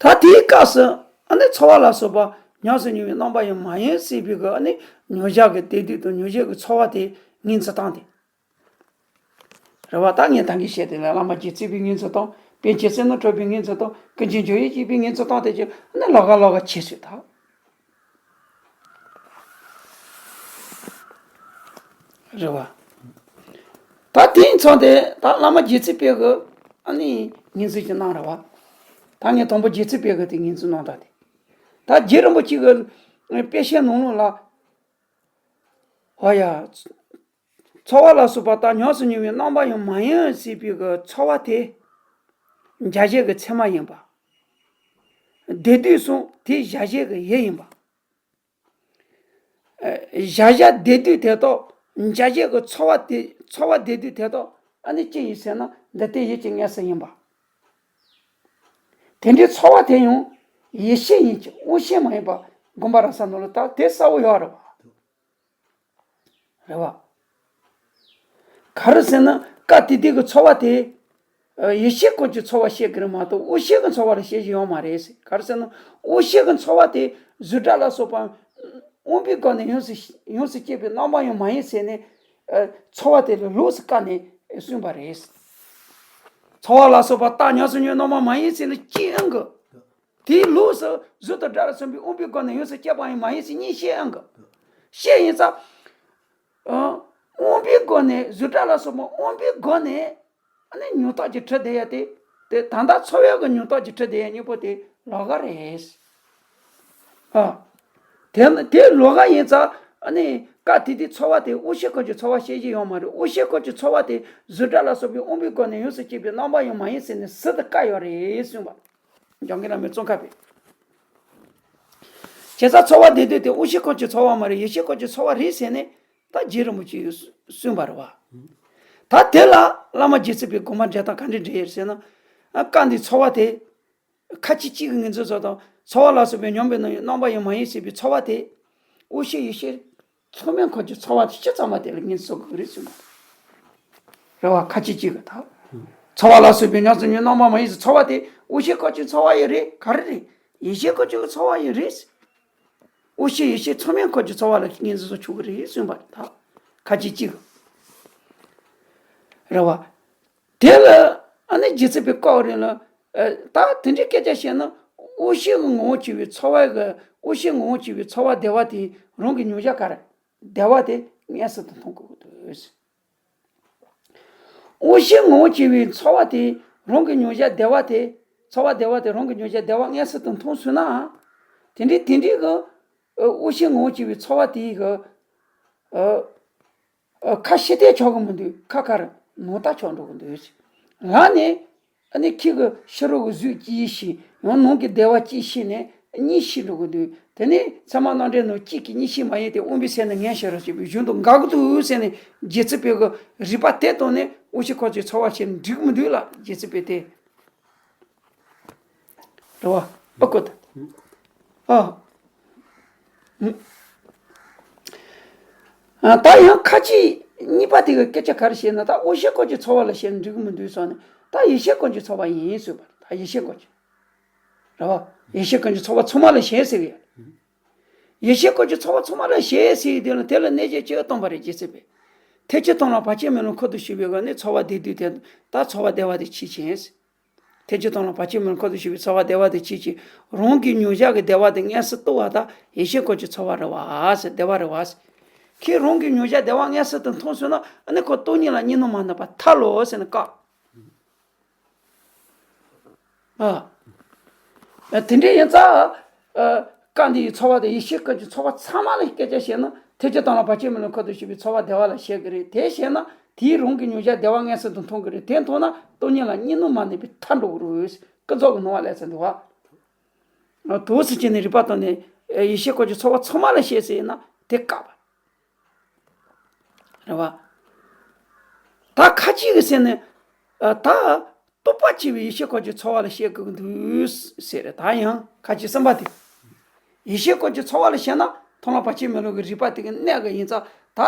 ད་དེའི་སྐབས་སུ་ཨ་ནི་ཚོར་བ་ལ་སོགས་པ་ཉམས་སུ་མྱོང་བའི་རྣམ་པ་ཡང་མ་ཡིན་ཟེར་བའི་གི་ཨ་ནི་མྱོང་བྱ་གི་བདེ་སྡུག་དང་མྱོང་བྱེད་ཀྱི་ཚོར་བ་དེ་ངོས་འཛིན་སྟངས་དེ། རེད་བ། ད་ངས་ད་གིན་བཤད་དེ་ལ་བླ་མ་རྗེ་བཙུན་པའི་ངོས་འཛིན་སྟངས། པཎ་ཆེན་བསོད་ནམས་གྲགས་པའི་ངོས་འཛིན་སྟངས། ཀུན་མཁྱེན་འཇམ་དབྱངས་བཞད་པའི་ངོས་འཛིན་སྟངས་དེ་ཚོ་ཨ་ནི་ལོགས་ཀ་ལོགས་ཀ་ཕྱེ་སྲོལ་ད། རེད་བ། ད་དེ་མཚོན་ཏེ་ད་བླ་མ་རྗེ་བཙུན་པས་གི་ཨ་ནི་ངོས་འཛིན་ཅིག་གནང་རེད་བ། ད་ངས་དང་པོ་རྗེ་བཙུན་པས་གི་དེ་ངོས་འཛིན་གནང་སྟངས་དེ། ད་རྗེ་རིན་པོ་ཆེ་གི་དཔེ་བཤད་ནང་ལོགས་ལ། འོ་ཡ། ཚོར་བ་ལ་སོགས་པ་རྟག་ཉམས་སུ་མྱོང་བའི་རྣམ་པ་ཡང་མ་ཡིན་ཟེར་བའི་གི་ཚོར་བ་དེ་འཇའ་ཤིང་གི་མཚན་མ་ཡིན་པ། བདེ་སྡུག་གསུམ་དེ་འཇའ་ཤིང་གི་དབྱིབས་ཡིན་པ། ཨ། འཇའ་ཤིང་བདེ་སྡུག་དེ་དག། འཇའ་ཤིང་གི་ཚོར་བ་དེ། ཚོར་བ་བདེ་སྡུག་དེ་དག་ཨ་ནི་ཅི་ཡིན་ཟེར་ན་འདི་ལྟའི་ཡིད་ཀྱི་མངོན་སུམ་ཡིན་པ། དེ་འདྲའི་ཚོར་བ་དེ་ཡང་ཡིད་ཤེས་ཡིན་གྱི་དབང་ཤེས་མ་ཡིན་པ། དགོངས་པ་རབ་གསལ་ནང་ལ་ད་དེ་གསལ་བོ་ཡོད་རེད་བ། རེད་བ། ག་རེ་ཟེར་ན་སྐབས་དེ་དུས་ཀྱི་ཚོར་བ་དེ། ཨ། ཡིད་ཤེས་ཁམས་ཀྱི་ཚོར་བ་བཤད་ཀྱི་རེད་མ་གཏོགས་དབང་ཤེས་ཀྱི་ཚོར་བ་ལ་བཤད་ཀྱི་ཡོད་མ་རེད་ཟེར། ག་རེ་ཟེར་ན་དབང་ཤེས་ཀྱི་ཚོར་བ་དེ་གཟུགས་སྒྲ་ལ་སོགས་པ་དབང་པོའི་སྒོ་ནས་ཡོངས་སུ་ཡོངས་སུ་སྐྱེས་པའི་རྣམ་པ་ཡང་མ་ཡིན་ཟེར་ནས། ཨ། ཚོར་བ་དེ་ལ་ལོགས་སུ་བཀར་ནས་གསུངས་པ་རེད། ཚོར་བ་ལ་སོགས་པ་རྟག་ཉམས་སུ་མྱོང་རྣམ་པ་མ་ཡིན་ཟེར་ནས་ཅི་ཡང་གི། དེའི་ལོགས་སུ་གཟུགས་དང་སྒྲ་ལ་སོགས་པའི་དབང་པོའི་སྒོ་ནས་ཡོངས་སུ་སྐྱེས་པ་ཡང་མ་ཡིན་ཟེར་གཉིས་བཤད་ཡང་གི། བཤད་ཡིན་ཙང་། ཨ། དབང་པོའི་སྒོ་ནས། གཟུགས་སྒྲ་ལ་སོགས་པ་དབང་པོའི་སྒོ་ནས་ཨ་ནི་མྱོང་རྟགས་ཀྱིས་གྲུབ་བསྡད་ཡ་དེ། དེ་ད་ལྟ་ཚོར་བའི་གི་མྱོང་རྟགས་ཀྱིས་གྲུབ་བསྡད་ཡ་གཉིས་པོ་དེ་ལོགས་ཀ་རེད། ཨ། དེ་ནི་དེ་ལོགས་ཀ་ཡིན་ཙང་ཨ་ནི་སྐབས་དེ་དུས་ཚོར་བ་དེ་དབང་ཤེས་ཁམས་ཀྱི་ཚོར་བ་བཤད་ཀྱི་ཡོད་མ་རེད། དབང་ཤེས་ཁམས་ཀྱི་ཚོར་བ་དེ་གཟུགས་སྒྲ་ལ་སོགས་པའི་དབང་པོའི་སྒོ་ནས་ཡོངས་སུ་སྐྱེས་པའི་རྣམ་པ་ཡང་མ་ཡིན་ཟེར་ནས་ཟུར་དུ་བཀར་ཡོད་རེད་གསུངས་པ། འཇམ་མགོན་བླ་མའི་གཙོ་ཁ་པས། བྱས་ཙང་ཚོར་བ་བདེ་སྡུག་དེ་དབུ་ཤེས་འཁོར་གྱི་ཚོར་བ་མ་རེད། ཡིད་ཤེས་འཁོར་གྱི་ཚོར་བ་རེད་ཟེར་ནས་ད་རྗེ་རིན་པོ་ཆེས་གསུངས་པ་རེད་བ། ད་དེ་ལ་བླ་མ་རྗེ་བཙུན་པས་དགོངས་པ་འགྲེལ་སྟངས་ག་འདྲ་འགྲེལ་ཡོད་ཟེར་ན། ཨ་སྐབས་འདིའི་ཚོར་བ་དེ། ཁ་ཅིག་གཅིག་གིས་ངོས་འཛིན་བཟོ་དང་ཚོར་བ་ལ་སོགས་པའི་མྱོང་བའི་ནང་རྣམ་པ་ཡང་མ་ཡིན་ཟེར་བའི་ཚོར་བ་དེ། དབུ་ཤེས་ཡིད་ཤེས་མཚུངས་མེད་འཁོར་གྱི་ཚོར་བ་དེ་སྤྱི་ཙམ་པ་དེ་ལ་ངོས་འཛིན་དགོས་རེད་གསུངས་པ། རེད་བ། ཁ་ཅིག་གཅིག་གིས་ད། ཚོར་བ་ལ་སོགས་པའི་ཉམས་སུ་མྱོང་རྣམ་པ་མ་ཡིན་ཟེར་ཚོར་བ་དེ་དབུ་ཤེས་འཁོར་གྱི་ཚོར་བ་ཡང་རེད། ག་རེ་རེད། ཡིད་ཤེས་འཁོར་གྱི་ཚོར་བ་ཡང་རེད། དབུ་ཤེས་ཡིད་ཤེས་མཚུངས་མེད་འཁོར་གྱི་ཚོར་བ་ལ་ངོས་འཛིན་བཟོ་ཆོག་གི་རེད་གསུངས་པ་རེད་ད། ཁ་ཅིག་གཅིག་གིས། རེད་བ། དེ་ལ་ཨ་ནི་རྗེ་བཙུན་པས་བཀའ་བར་ལ། ཨ་ད་དེ་འདྲའི་སྐད་ཆ་བཤད་ན། དབུ་ཤེས་ཀྱི་ངོ་བོ་བྱས་པའི་ཚོར་བ་གི། དབུ་ཤེས་ངོ་བོ་བྱས་པའི་ཚོར་བ་བདེ་བ་དེ་རང་གི་མྱོང་བྱ་ག་རེ། བདེ་བ་དེ་མངོན་སུམ་དུ་མཐོང་དགོས་ཀྱི་འདུག། དབུ་ཤེས་ངོ་བོ་བྱས་པའི་ཚོར་བ་དེ་རང་གི་མྱོང་བྱ་བདེ་བ་དེ། ཚོར་བ་བདེ་བ་དེ་རང་གི་མྱོང་བྱ་བདེ་བ་མངོན་སུམ་དུ་མཐོང་སོང་ན། དེ་འདྲའི་དེ་འདྲའི་གི། ཨ་དབུ་ཤེས་ངོ་བོ་བྱས་པའི་ཚོར་བ་དེའི་གི། ཨ། ཨ་ཁ་ཕྱིར་བལྟས་ཆོག་གི་མི་འདུག། ཁ་ཁར་ནང་ལྟ་ཆོག་འགྲོ་གི་འདུག། ལག་ནས་ཨ་ནི་ཁྱི་གི་ཕྱི་རོལ་གྱི་གཟུགས་གཅིག་ཤེས། ཡང་ནང་གི་བདེ་བ་གཅིག་ཤེས་ནས་གཉིས་ཤེས་འགྲོ་གི་འདུག། དེ་ནས་ཚད་མ་རྣམ་འགྲེལ་ནང་གཅིག་གིས་གཉིས་ཤེས་མ་ཡིན་ཏེ། དབུ་མའི་ཚད་ནི་ངེས་ཤེས་རབ་ཞེས་པའི་གཞུང་དང་འགལ་གྱི་འདུག་ཟེར་ནས་རྗེ་བཙུན་པའི་གི་རིགས་པ་དེ་བཏང་ནས་དབུ་ཤེས་འཁོར་གྱི་ཚོར་བ་བྱས་ནས་འགྲིག་གི་མི་འདུག་ལ། རྗེ་བཙུན་པས་དེ། རེད་བ། ཨ་ཁུ་ད། ཨ། ཨ་ད་ཡང་ཁ་ཅིག་གཉིས་པ་དེ་གི་སྐད་ཆ་ག་རེ་བཤད་ན། ད་དབུ་ཤེས་འཁོར་གྱི་ཚོར་བ་ལ་བཤད་ན་འགྲིག་གི་མི་འདུག་ཟེར་ནས། ད་ཡིད་ཤེས་འཁོར་གྱི་ཚོར་བ་ཡིན་ཟེར་བ། ད་ཡིད་ཤེས་འཁོར་གྱི། རེད་བ། ཡིད་ཤེས་འཁོར་གྱི་ཚོར་བ་ཚང་མ་ལ་བཤད་ཟེར་གི་ཡ། ཡིད་ཤེས་འཁོར་གྱི་ཚོར་བ་ཚང་མ་ལ་བཤད་ཟེར་གི་དུས་ལ། དེ་ལ་གནས་བྱ་བཅུ་བཏོན་པ་རེད། རྗེ་བཙུན་པས། ཐེག་མཆོག་དོན་ལ་བར་ཆད་མེད་ལམ་འཁོར་དུ་ཞུགས་པའི་སྒོ་ནས་ཚོར་བ་བདེ་སྡུག་དེ། ད་ཚོར་བ་བདེ་བ་དེ་ཆོས་ཅན། ཐེག་མཆོག་དོན་ལ་བར་ཆད་མེད་ལམ་འཁོར་དུ་ཞུགས་པའི་ཚོར་བ་བདེ་བ་དེ་ཆོས་ཅན། རང་གི་མྱོང་བྱ་གི་བདེ་བ་དེ་མངོན་སུམ་རྟོགས་པ་དང་ཡིད་ཤེས་འཁོར་གྱི་ཚོར་བ་རེད་བ་ཟེར། བདེ་བ་རེད་བ་ཟེར། ཁྱེད་རང་གི་མྱོང་བྱ་བདེ་བ་མངོན་སུམ་དུ་མཐོང་སོང་ན། ཨ་ནི་ཁོ་སྟོང་ཉིད་ལ་གཉིས་སྣང་མ་གནས་པར་ཐལ་ལོ་ཟེར་ནས་བཀག། ཨ། དེ་འདྲ་ཡིན་ཙང་། ཨ། སྐབས་འདིའི་ཚོར་བ་དེ་ཡིད་ཤེས་འཁོར་གྱི་ཚོར་བ་ཚང་མ་ལ་སྐད་ཆ་བཤད་ན། ཐེག་མཆོག་དོན་ལ་བར་ཆད་མེད་ལམ་འཁོར་དུ་ཞུགས་པའི་ཚོར་བ་བདེ་བ་ལ་བཤད་ཀྱི་རེད། དེ་བཤད་ན་དེའི་རང་གི་མྱོང་བྱ་བདེ་བ་མངོན་སུམ་དུ་མཐོང་གི་རེད། དེ་མཐོང་ན་སྟོང་ཉིད་ལ་གཉིས་སྣང་མ་གནས་པའི་མཐའ་འགྲོ་གི་རེད། ཀུན་རྫོབ་ཀྱི་སྣང་བ་ལས་ཚེ་འདུལ་བ། དོགས་སུ་བྱས་ནས་རིགས་པ་བཏང་ནས་ཡིད་ཤེས་འཁོར་གྱི་ཚོར་བ་ཚང་མ་ལ་བཤད་ཟེར་ན་དེ་བཀག་པ། རེད་བ། ད་ཁ་ཅིག་གིས་ཟེར་ནས། ཨ། ད་རྟོག་པ་བྱས་པའི་ཡིད་ཤེས་འཁོར་གྱི་ཚོར་བ་ལ་བཤད་དགོས་ཀྱི་འདུག་ཟེར། ད་ཡང་ཁ་ཅིག་གསུམ་པ་དེ། ཡིད་ཤེས་འཁོར་གྱི་ཚོར་བ་ལ་བཤད་ན་མཐོང་ལམ་བར་ཆད་མེད་ལམ་གྱི་རིགས་པ་དེ་གིས་གནོད་ཀྱི་ཡིན་ཙང་། ད་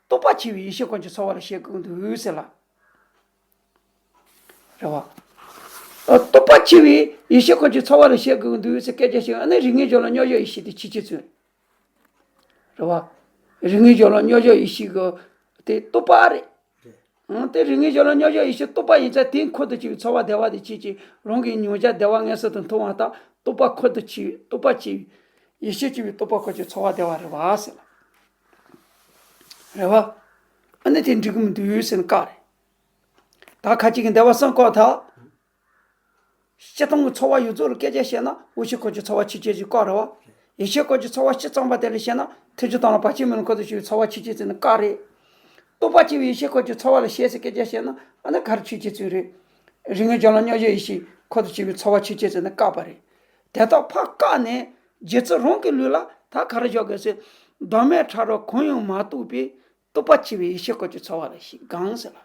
རྟོག་པ་བྱས་པའི་ཡིད་ཤེས་འཁོར་གྱི་ཚོར་བ་ལ་བཤད་དགོས་ཀྱི་འདུག་ཟེར་ལ། རེད་བ། ཨ། རྟོག་པ་བྱས་པའི་ཡིད་ཤེས་འཁོར་གྱི་ཚོར་བ་ལ་བཤད་དགོས་ཀྱི་འདུག་ཟེར་སྐད་ཆ་བཤད། ཨ་ནི་རིགས་ངེས་སྦྱོར་ལམ་མཉམ་བཞག་ཡེ་ཤེས་དེ་ཆོས་ཅན་ཚུལ། རེད་བ། རིགས་ངེས་སྦྱོར་ལམ་མཉམ་བཞག་ཡེ་ཤེས་ཀྱི་དེ་རྟོག་པ་རེད། ཨང་། དེ་རིགས་ངེས་སྦྱོར་ལམ་མཉམ་བཞག་ཡེ་ཤེས་རྟོག་པ་ཡིན་ཙང་། དེ་འཁོར་དུ་བཅུག་པའི་ཚོར་བ་བདེ་བ་དེ་ཆོས་ཅན། རང་གི་མྱོང་བྱ་བདེ་བ་མངོན་སུམ་དུ་མཐོང་བ་དང་། རྟོག་པ་འཁོར་དུ་བཅུག། རྟོག་པ་བཅུག་པའི། ཡིད་ཤེས་བཅུག་པའི་རྟོག་པ་འཁོར་གྱི་ཚོར་བ་བདེ་བ་རེད་བ་ཟེར་ལ། རེད་བ། ཨ་ནི་དེ་འགྲིག་གི་མི་འདུག་ཟེར་ནས་བཀག་རེད། ད་ཁ་ཅིག་གིས་འདོད་པ་གསུམ་བཀག་ད། སྤྱིར་བཏང་གི་ཚོར་བ་ཡོངས་རྫོགས་ལ་སྐད་ཆ་བཤད་ན་དབུ་ཤེས་འཁོར་གྱི་ཚོར་བ་ཆོས་ཅན་ཟེར་བཀག་རེད་བ། ཡིད་ཤེས་འཁོར་གྱི་ཚོར་བ་སྤྱི་ཙམ་པ་དེ་ལ་བཤད་ན་ཐེག་མཆོག་དོན་ལ་བར་ཆད་མེད་ལམ་འཁོར་དུ་ཞུགས་པའི་ཚོར་བ་ཆོས་ཅན་ཟེར་ནས་བཀག་རེད། རྟོག་པ་བཅས་པའི་ཡིད་ཤེས་འཁོར་གྱི་ཚོར་བ་ལ་བཤད་ཟེར་སྐད་ཆ་བཤད་ན། ཨ་ནི་ག་རེ་ཆོས་ཅན་ཚུལ་རེད། རིགས་ངེས་སྦྱོར་ལམ་མཉམ་བཞག་ཡེ་ཤེས་འཁོར་དུ་བཅུག་པའི་ཚོར་བ་ཆོས་ཅན་ཟེར་ནས་བཀག་པ་རེད། དེ་དག་ཕར་བཀག་ནས་རྗེ་བཙུན་རང་གི་ལུགས་ལ་ད་ག་རེ་བཞག་དགོས་ཟེར། བདག་མེད་ཕྲ་རགས་གང་ཡང་མ་རྟོགས་པའི། རྟོག་པ་བཅས་པའི་ཡིད་ཤེས་འཁོར་གྱི་ཚོར་བ་ལ་ཞིག་དགང་ཟེར་ལ།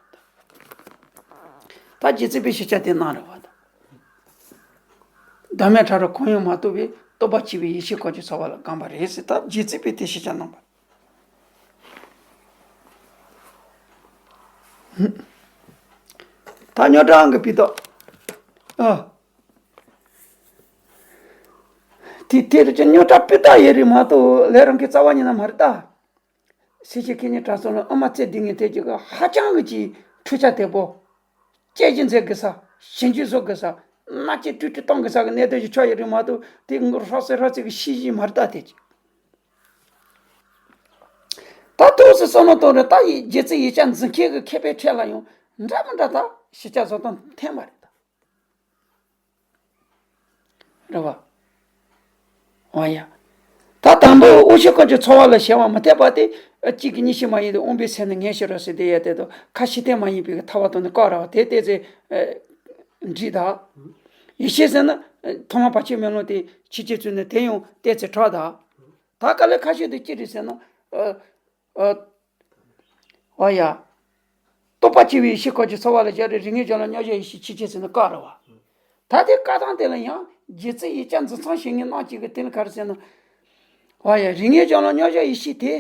ད་རྗེ་བཙུན་པས་ཞིབ་ཆ་དེ་གནང་རེད་བ། བདག་མེད་ཕྲ་རགས་གང་ཡང་མ་རྟོགས་པའི་རྟོག་པ་བཅས་པའི་ཡིད་ཤེས་འཁོར་གྱི་ཚོར་བ་ལ་དགང་པ་རེད་ཟེར། ད་རྗེ་བཙུན་པས་དེ་ཞིབ་ཆ་གནང་པ། ད་རྙོག་དྲའི་དབང་གིས་སྤུས་དག་ཨ། དེ་དེ་རུ་ཅི་རྙོག་དྲ་སྤུས་དག་ཡོད་རེད་མ་གཏོགས་ལས་རང་གི་རྩ་བ་ཉིད་ནས་མ་རེད་ད། སེར་བྱེས་མཁས་སྙན་གྲྭ་ཚང་ལ་ཨ་མ་ཚེ་འདི་ངས་བལྟས་ཀྱི་ཧ་ཅང་གི་ཅིག་འཕྲུལ་ཆ་དེ་པོ། དཔྱད་གཞི་མཛད་དགོས་ས། ཞིབ་འཇུག་བཟོ་དགོས་ས། མནའ་སྐྱེལ་སྤྲོད་སྤྲོད་གཏོང་དགོས་ས་གི་གནད་དོན་ཞིག་ཆགས་ཡོད་རེད་མ་གཏོགས། དེ་ངོ་ཧྲོ་སེ་ཧྲོ་སེ་གི་ཤེས་བཞིན་མ་རེད་ད་དེ་ཅིག་ད་ཐུགས་སུ་བསམ་བློ་གཏོང་རེད། ད་ཡི་རྗེ་བཙུན་ཡིག་ཆ་འཛིན་མཁན་གི་མཁས་པའི་ཁྲོད་ལ་ཡང་འདྲ་མི་འདྲ་ད་ཞིབ་ཆ་བཟོ་སྟངས་འཐེན་པ་རེད་ད། རེད་བ། འོ་ཡ། ད་དང་པོ་དབུ་ཤེས་འཁོར་གྱི་ཚོར་བ་ལ་བྱ་བ་མི་འཐད་པ་དེ། གཅིག་གིས་གཉིས་ཤེས་མ་ཡིན་ཏེ། དབུ་མའི་ཚད་ནི་ངེས་ཤེས་རབ་ཟེར་དེ་ཡ་དེ་དང་ཁ་ཕྱིར་བལྟས་མ་ཡིན་པའི་ཐལ་བ་དང་ནི་བཀག་རེད་བ། དེ་བལྟས་ཚེ་འགྲིག་ད། ཡིད་ཤེས་ཟེར་ན་ ཐོག་མར་བར་ཆད་མེ་ལོང་དེ་ཕྱི་བཅོས་ཚུལ་ནི་དེ་ཡང་བལྟས་ཚེ་གྲགས་ད། ད་དཀའ་ལས་ཁ་ཤས་དེ་ཅི་རེད་ཟེར་ན། ཨ། ཨ། འོ་ཡ། རྟོག་པ་ཆེ་བའི་ཡེ་ཤེས་འཁོར་གྱི་ཚོར་བ་ལ་སྦྱར་རེ་རིགས་ངེས་སྦྱོར་ལ་མཉམ་བཞག་ཡེ་ཤེས་ཕྱི་བཅོས་ཟེར་ན་བཀག་རེད་བ། ད་དེ་བཀག་སྟངས་དེ་ལ་ཡང་རྗེ་བཙུན་ཡིག་བརྒྱ་མཛོད་ཚང་བཤེས་གཉེན་རྣམས་ཀྱིས་གི་དེ་ལ་ག་རེ་ཟེར་ན། འོ་ཡ། རིགས་ངེས་སྦྱོར་ལ་མཉམ་བཞག་ཡེ་ཤེས་དེ།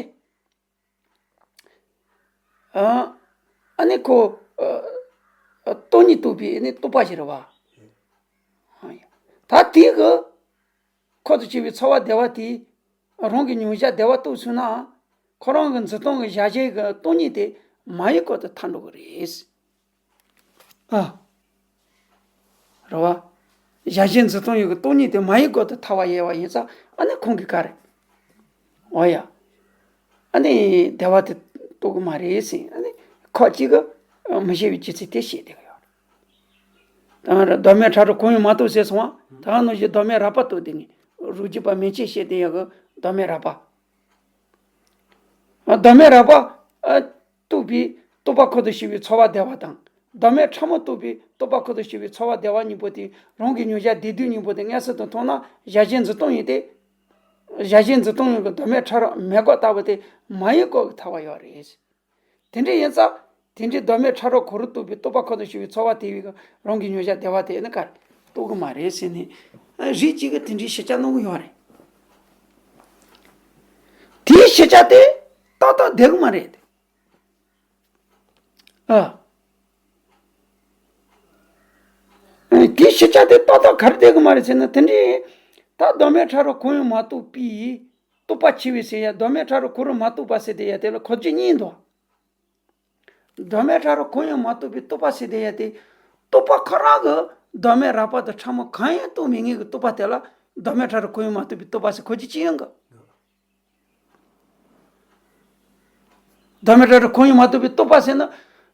ཨ། ཨ་ནི་ཁོ། ཨ། སྟོང་ཉིད་རྟོགས་པའི་ཨ་ནི་རྟོག་པ་ཞིག་རེད་བ། ཨ་ཡ། ད་དེ་གི་འཁོར་དུ་ཆུད་པའི་ཚོར་བ་བདེ་བ་དེ་རང་གི་མྱོང་བྱ་བདེ་བ་རྟོགས་སོང་ན། ཁོ་རང་གི་འཛིན་སྟངས་ཀྱི་བྱ་བྱེད་ཀྱི་སྟོང་ཉིད་དེ་མ་ཡིན་སྐོར་དུ་ཐལ་འགྲོ་གི་རེད། ཨ། རེད་བ། བྱ་བྱེད་འཛིན་སྟངས་ཡོད་ཀྱི་སྟོང་ཉིད་དེ་མ་ཡིན་སྐོར་དུ་ཐལ་བ་ཡལ་བ་ཡིན་ཙང་ཨ་ནི་ཁོང་གིས་ག་རེ། འོ་ཡ། ཨ་ནི་བདེ་བ་དེ་རྟོགས་ཀྱི་མ་རེད་ཟེར། ཨ་ནི་ཁོ་གཅིག་གི་མི་ཤེས་པའི་རྒྱུ་མཚན་དེ་བཤད་བསྡད་ཀྱི་ཡོད་རེད། ད་གདོད་མའི་ཕྲ་རགས་གང་ཡང་མ་རྟོགས་ཟེར་སོང་བ། ད་ག་ནང་བཞིན་གདོད་མའི་རགས་པ་རྟོགས་བསྡད་མཁན་རིགས་རྒྱུད་པ་མན་ཆད་བཤད་བསྡད་ཡག་གི་གདོད་མའི་རགས་པ། གདོད་མའི་རགས་པ། ཨ། རྟོགས་པའི་རྟོག་པ་འཁོར་དུ་ཞུགས་པའི་ཚོར་བ་བདེ་བ་དང་། གདོད་མའི་ཕྲ་མོ་རྟོགས་པའི་རྟོག་པ་འཁོར་དུ་ཞུགས་པའི་ཚོར་བ་བདེ་བ་གཉིས་པོ་དེ་རང་གི་མྱོང་བྱ་བདེ་སྡུག་གཉིས་པོ་དེ་མངོན་སུམ་དུ་མཐོང་ན་བྱ་བྱེད་འཛིན་སྟངས་ཡིན་ཏེ། བྱ་བྱེད་འཛིན་སྟངས་ཡིན་གྱི་གདོད་མའི་ཕྲ་རགས་མེད་དགག་ལྟ་བུ་དེ་མ་ཡིན་སྐོར་གྱི་ཐལ་བ་ཡོད་རེད། དེ་འདྲ་ཡིན་ཙང་། དེ་འདྲའི་གདོད་མའི་ཕྲ་རགས་གང་རུང་རྟོགས་པའི་རྟོག་པ་འཁོར་དུ་ཞུགས་པའི་ཚོར་བ་དེ་བས་རང་གི་མྱོང་བྱ་བདེ་བ་དེ་ནི་ག་རེ་རྟོགས་ཀྱི་མ་རེད་ཟེར་ནས། རིགས་གཅིག་གིས་དེ་འདྲའི་ཤེས་བྱ་གནང་གི་ཡོད་རེད། དེའི་ཤེས་བྱ་དེ་ཏག་ཏག་བསྡད་ཀྱི་མ་རེད། ཨ། དེའི་ཤེས་བྱ་དེ་ཏག་ཏག་ག་རེ་བསྡད་ཀྱི་མ་རེད་ཟེར་ན། དེ་འདྲའི་ད་གདོད་མའི་ཕྲ་རགས་གང་ཡང་མ་རྟོགས་པའི་རྟོག་པ་ཆེ་བའི་ཟེར་ཡ། གདོད་མའི་ཕྲ་རགས་གང་རུང་མ་རྟོགས་པ་ཟེར་བསྡད་ཡ་དེ་ལ་འཁོར་རྒྱུ་གཉིས་འདུག། གདོད་མའི་ཕྲ་རགས་གང་ཡང་མ་རྟོགས་པའི་རྟོག་པ་ཟེར་བསྡད་ཡ་དེ། རྟོག་པ་ཁོ་རང་གིས་གདོད་མའི་རགས་པ་དང་ཕྲ་མོ་གང་ཡང་རྟོགས་མེད་ངེས་ཀྱི་རྟོག་པ་དེ་ལ་གདོད་མའི་ཕྲ་རགས་གང་ཡང་མ་རྟོགས་པའི་རྟོག་པ་ཟེར་འཁོར་རྒྱུ་ཅི་ཡོང་གི། གདོད་མའི་ཕྲ་རགས་གང་ཡང་མ་རྟོགས་པའི་རྟོག་པ་ཟེར་ན།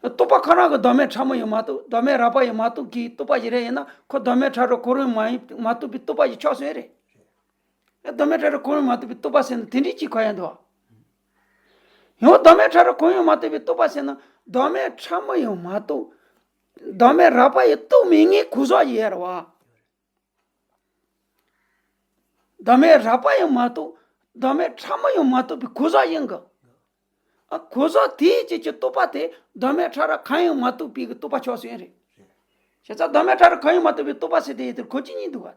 རྟོག་པ་ཁོ་རང་གིས་གདོད་མའི་ཕྲ་མོ་ཡང་མ་རྟོགས། གདོད་མའི་རགས་པ་ཡང་མ་རྟོགས་ཀྱི་རྟོག་པ་ཞིག་རེད། ཡིན་ན་ཁོ་གདོད་མའི་ཕྲ་རགས་གང་རུང་མ་ཡིན་མ་རྟོགས་པའི་རྟོག་པ་ཞིག་ཆགས་སོང་རེད། གདོད་མའི་ཕྲ་རགས་གང་ཡང་མ་རྟོགས་པའི་རྟོག་པ་ཟེར་ན་དེ་འདྲའི་ཅིག་གོ་ཡ་འདུག། ཡང་གདོད་མའི་ཕྲ་རགས་གང་ཡང་མ་རྟོགས་པའི་རྟོག་པ་ཟེར་ན། གདོད་མའི་ཕྲ་མོ་ཡང་མ་རྟོགས། གདོད་མའི་རགས་པ་ཡང་རྟོགས་མེད་ངེས་གོ་ས་ཞིག་ཡོད་རེད་བ། གདོད་མའི་རགས་པ་ཡང་མ་རྟོགས། གདོད་མའི་ཕྲ་མོ་ཡང་མ་རྟོགས་པའི་གོ་ས་ཡིན་གི། ཨ། གོ་ས་དེའི་རྗེས་ཀྱི་རྟོག་པ་དེ་གདོད་མའི་ཕྲ་རགས་གང་ཡང་མ་རྟོགས་པའི་གི་རྟོག་པ་ཆགས་སོང་རེད། བྱས་ཙང་གདོད་མའི་ཕྲ་རགས་གང་ཡང་མ་རྟོགས་པའི་རྟོག་པ་ཟེར་དེ་ཡི་དེར་འཁོར་རྒྱུ་གཉིས་འདུག་བ་དེ།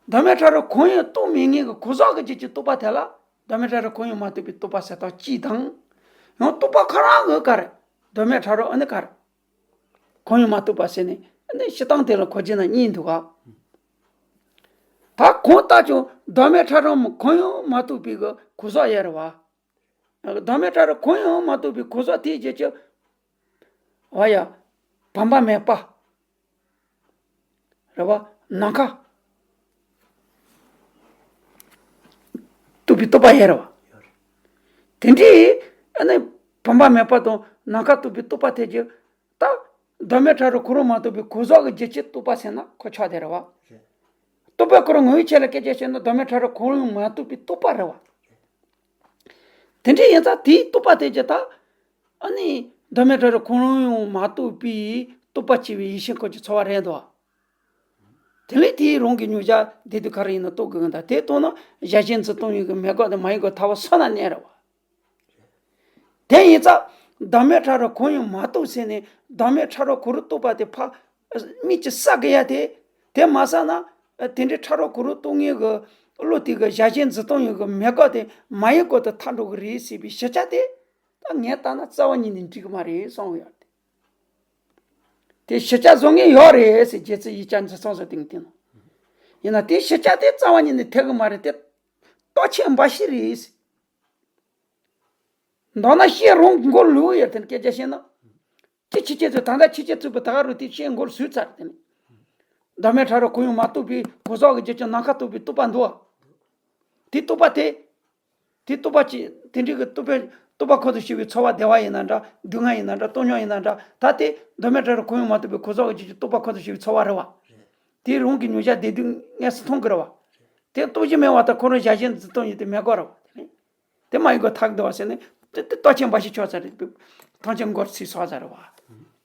གདོད་མའི་ཕྲ་རགས་གང་ཡང་རྟོགས་མེད་ངེས་ཀྱི་གོ་ས་གི་རྗེས་ཀྱི་རྟོག་པ་དེ་ལ་གདོད་མའི་ཕྲ་རགས་གང་ཡང་མ་རྟོགས་པའི་རྟོག་པ་ཟེར་སྟངས་གཅིག་དང་། ཡང་རྟོག་པ་ཁོ་རང་གི་ག་རེ། གདོད་མའི་ཕྲ་རགས་ཨ་ནི་ག་རེ། གང་ཡང་མ་རྟོགས་པ་ཟེར་ནས་ཨ་ནི་སྤྱིར་བཏང་དེ་ལ་འཁོར་རྒྱུ་ན་གཉིས་འདུག་ག། ད་གང་ལྟར་ཀྱང་གདོད་མའི་ཕྲ་རགས་གང་ཡང་མ་རྟོགས་པའི་གི་གོ་ས་ཡོད་རེད་བ། གདོད་མའི་ཕྲ་རགས་གང་ཡང་མ་རྟོགས་པའི་གོ་ས་དེའི་རྗེས་ཀྱི། འོ་ཡ། བུམ་པ་མེད་པ། རེད་བ། ནམ་མཁའ་རྟོགས་པའི་རྟོག་པ་ཡོད་རེད་བ། དེ་འདྲའི་ཨ་ནི་བུམ་པ་མེད་པ་དང་ནམ་མཁའ་རྟོགས་པའི་རྟོག་པ་དེ་ཀྱི། ད་གདོད་མའི་ཕྲ་རགས་གང་རུང་མ་རྟོགས་པའི་གོ་ས་གི་རྗེས་ཀྱི་རྟོག་པ་ཟེར་ན་ཁོ་ཆགས་བསྡད་རེད་བ། རྟོག་པའི་སྐོར་ངོ་བོའི་ཆ་ལ་སྐད་ཆ་བཤད་ན་གདོད་མའི་ཕྲ་རགས་གང་རུང་མ་རྟོགས་པའི་རྟོག་པ་རེད་བ། དེ་འདྲ་ཡིན་ཙང་དེའི་རྟོག་པ་དེ་ཀྱི་ད། ཨ་ནི་གདོད་མའི་ཕྲ་རགས་གང་རུང་ཡང་མ་རྟོགས་པའི་རྟོག་པ་ཆེ་བའི་ཡེ་ཤེས་འཁོར་གྱི་ཚོར་བ་རེད་དོ། དེ་ལས་དེའི་རང་གི་མྱོང་བྱ་བདེ་སྡུག་ག་རེ་ཡིན་ན་རྟོགས་དགོས་ཀྱི་འདུག། དེ་རྟོགས་ན་བྱ་བྱེད་འཛིན་སྟངས་ཡིན་གྱི་མེད་དགག་དང་མ་ཡིན་དགག་ཐལ་བ་སོང་ན་གནས་རེད་བ། དེ་ཡིན་ཙང་། གདོད་མའི་ཕྲ་རགས་གང་ཡང་མ་རྟོགས་ཟེར་ནས་གདོད་མའི་ཕྲ་རགས་གང་རུང་རྟོགས་པ་དེ་ཕར་མིག་གིས་བསལ་དགོས་ཡ་དེ། དེ་མ་བསལ་ན། དེ་འདྲའི་ཕྲ་རགས་གང་རུང་རྟོགས་ངེས་ཀྱི་བློ་དེ་གི་བྱ་བྱེད་འཛིན་སྟངས་ཡིན་གྱི་མེད་དགག་དེ་མ་ཡིན་དགག་ཏུ་ཐལ་འགྲོ་གི་རེད་ཟེར་བའི་ཤེས་བྱ་དེ། ད་ངས་བལྟས་ན་རྩ་བ་ཉིད་ནས་འགྲིག་གི་མ་རེད་བསམ་ཡོད་དེ། དེ་ཤེས་བྱ་བཟོ་མཁན་ཡོད་རེད་ཟེར། རྗེ་བཙུན་ཡིག་བརྒྱ་མཛོད་ཚང་སོགས་དེ་ངས་བལྟས་ན། ཡིན་ན་དེ་ཤེས་བྱ་དེ་རྩ་བ་ཉིད་ནས་འཐད་གི་མ་རེད་དེ། རྟོགས་ཆེན་འབའ་ཞིག་རེད་ཟེར། མདོར་ན་བཤད་རུང་མགོ་ལུས་ཡོད་དེ་སྐད་ཆ་བཤད་ན། དེ་ཕྱི་རྐྱེན་ཚོས་ད་ལྟ་ཕྱི་རྐྱེན་ཚོས་པ་ད་ག་རུ་དེ་བཤད་མགོ་ལུས་ཚར་དེ་ནི། གདོད་མའི་ཕྲ་རགས་གང་ཡང་མ་རྟོགས་པའི་གོ་ས་གི་རྗེས་ཀྱི་ནམ་མཁའ་རྟོགས་པའི་རྟོག་པ་འདུག་བ། དེ་རྟོག་པ་དེ། དེ་རྟོག་པ་ཅི་དེ་འདྲའི་གི་རྟོག་པའི་རྟོག་པ་འཁོར་དུ་ཞུགས་པའི་ཚོར་བ་བདེ་བ་ཡིན་ན་འདྲ་སྡུག་བསྔལ་ཡིན་ན་འདྲ་སྟོང་ཉིད་ཡིན་ན་འདྲ་ད་དེ་གདོད་མའི་ཕྲ་རགས་གང་ཡང་མ་རྟོགས་པའི་གོ་ས་གི་རྗེས་ཀྱི་རྟོག་པ་འཁོར་དུ་ཞུགས་པའི་ཚོར་བ་རེད་བ། དེ་རང་གི་མྱོང་བྱ་བདེ་སྡུག་དངོས་སུ་མཐོང་གི་རེད་བ། དེ་རྟོགས་རྒྱུ་མེད་པ་དང་ཁོ་རང་བྱ་བྱེད་འཛིན་སྟངས་ཡིན་དེ་མེད་དགག་རེད་བ། དེ་མ་ཡིན་དགག་ཐལ་འདུག་བ་ཟེར་ནས་དེ་དེ་རྟོགས་ཆེན་འབའ་ཞིག་ཆགས་ཚར་རེད། ཐམས་ཅད་མགོར་ཚུད་སོང་ཚར་རེད་བ།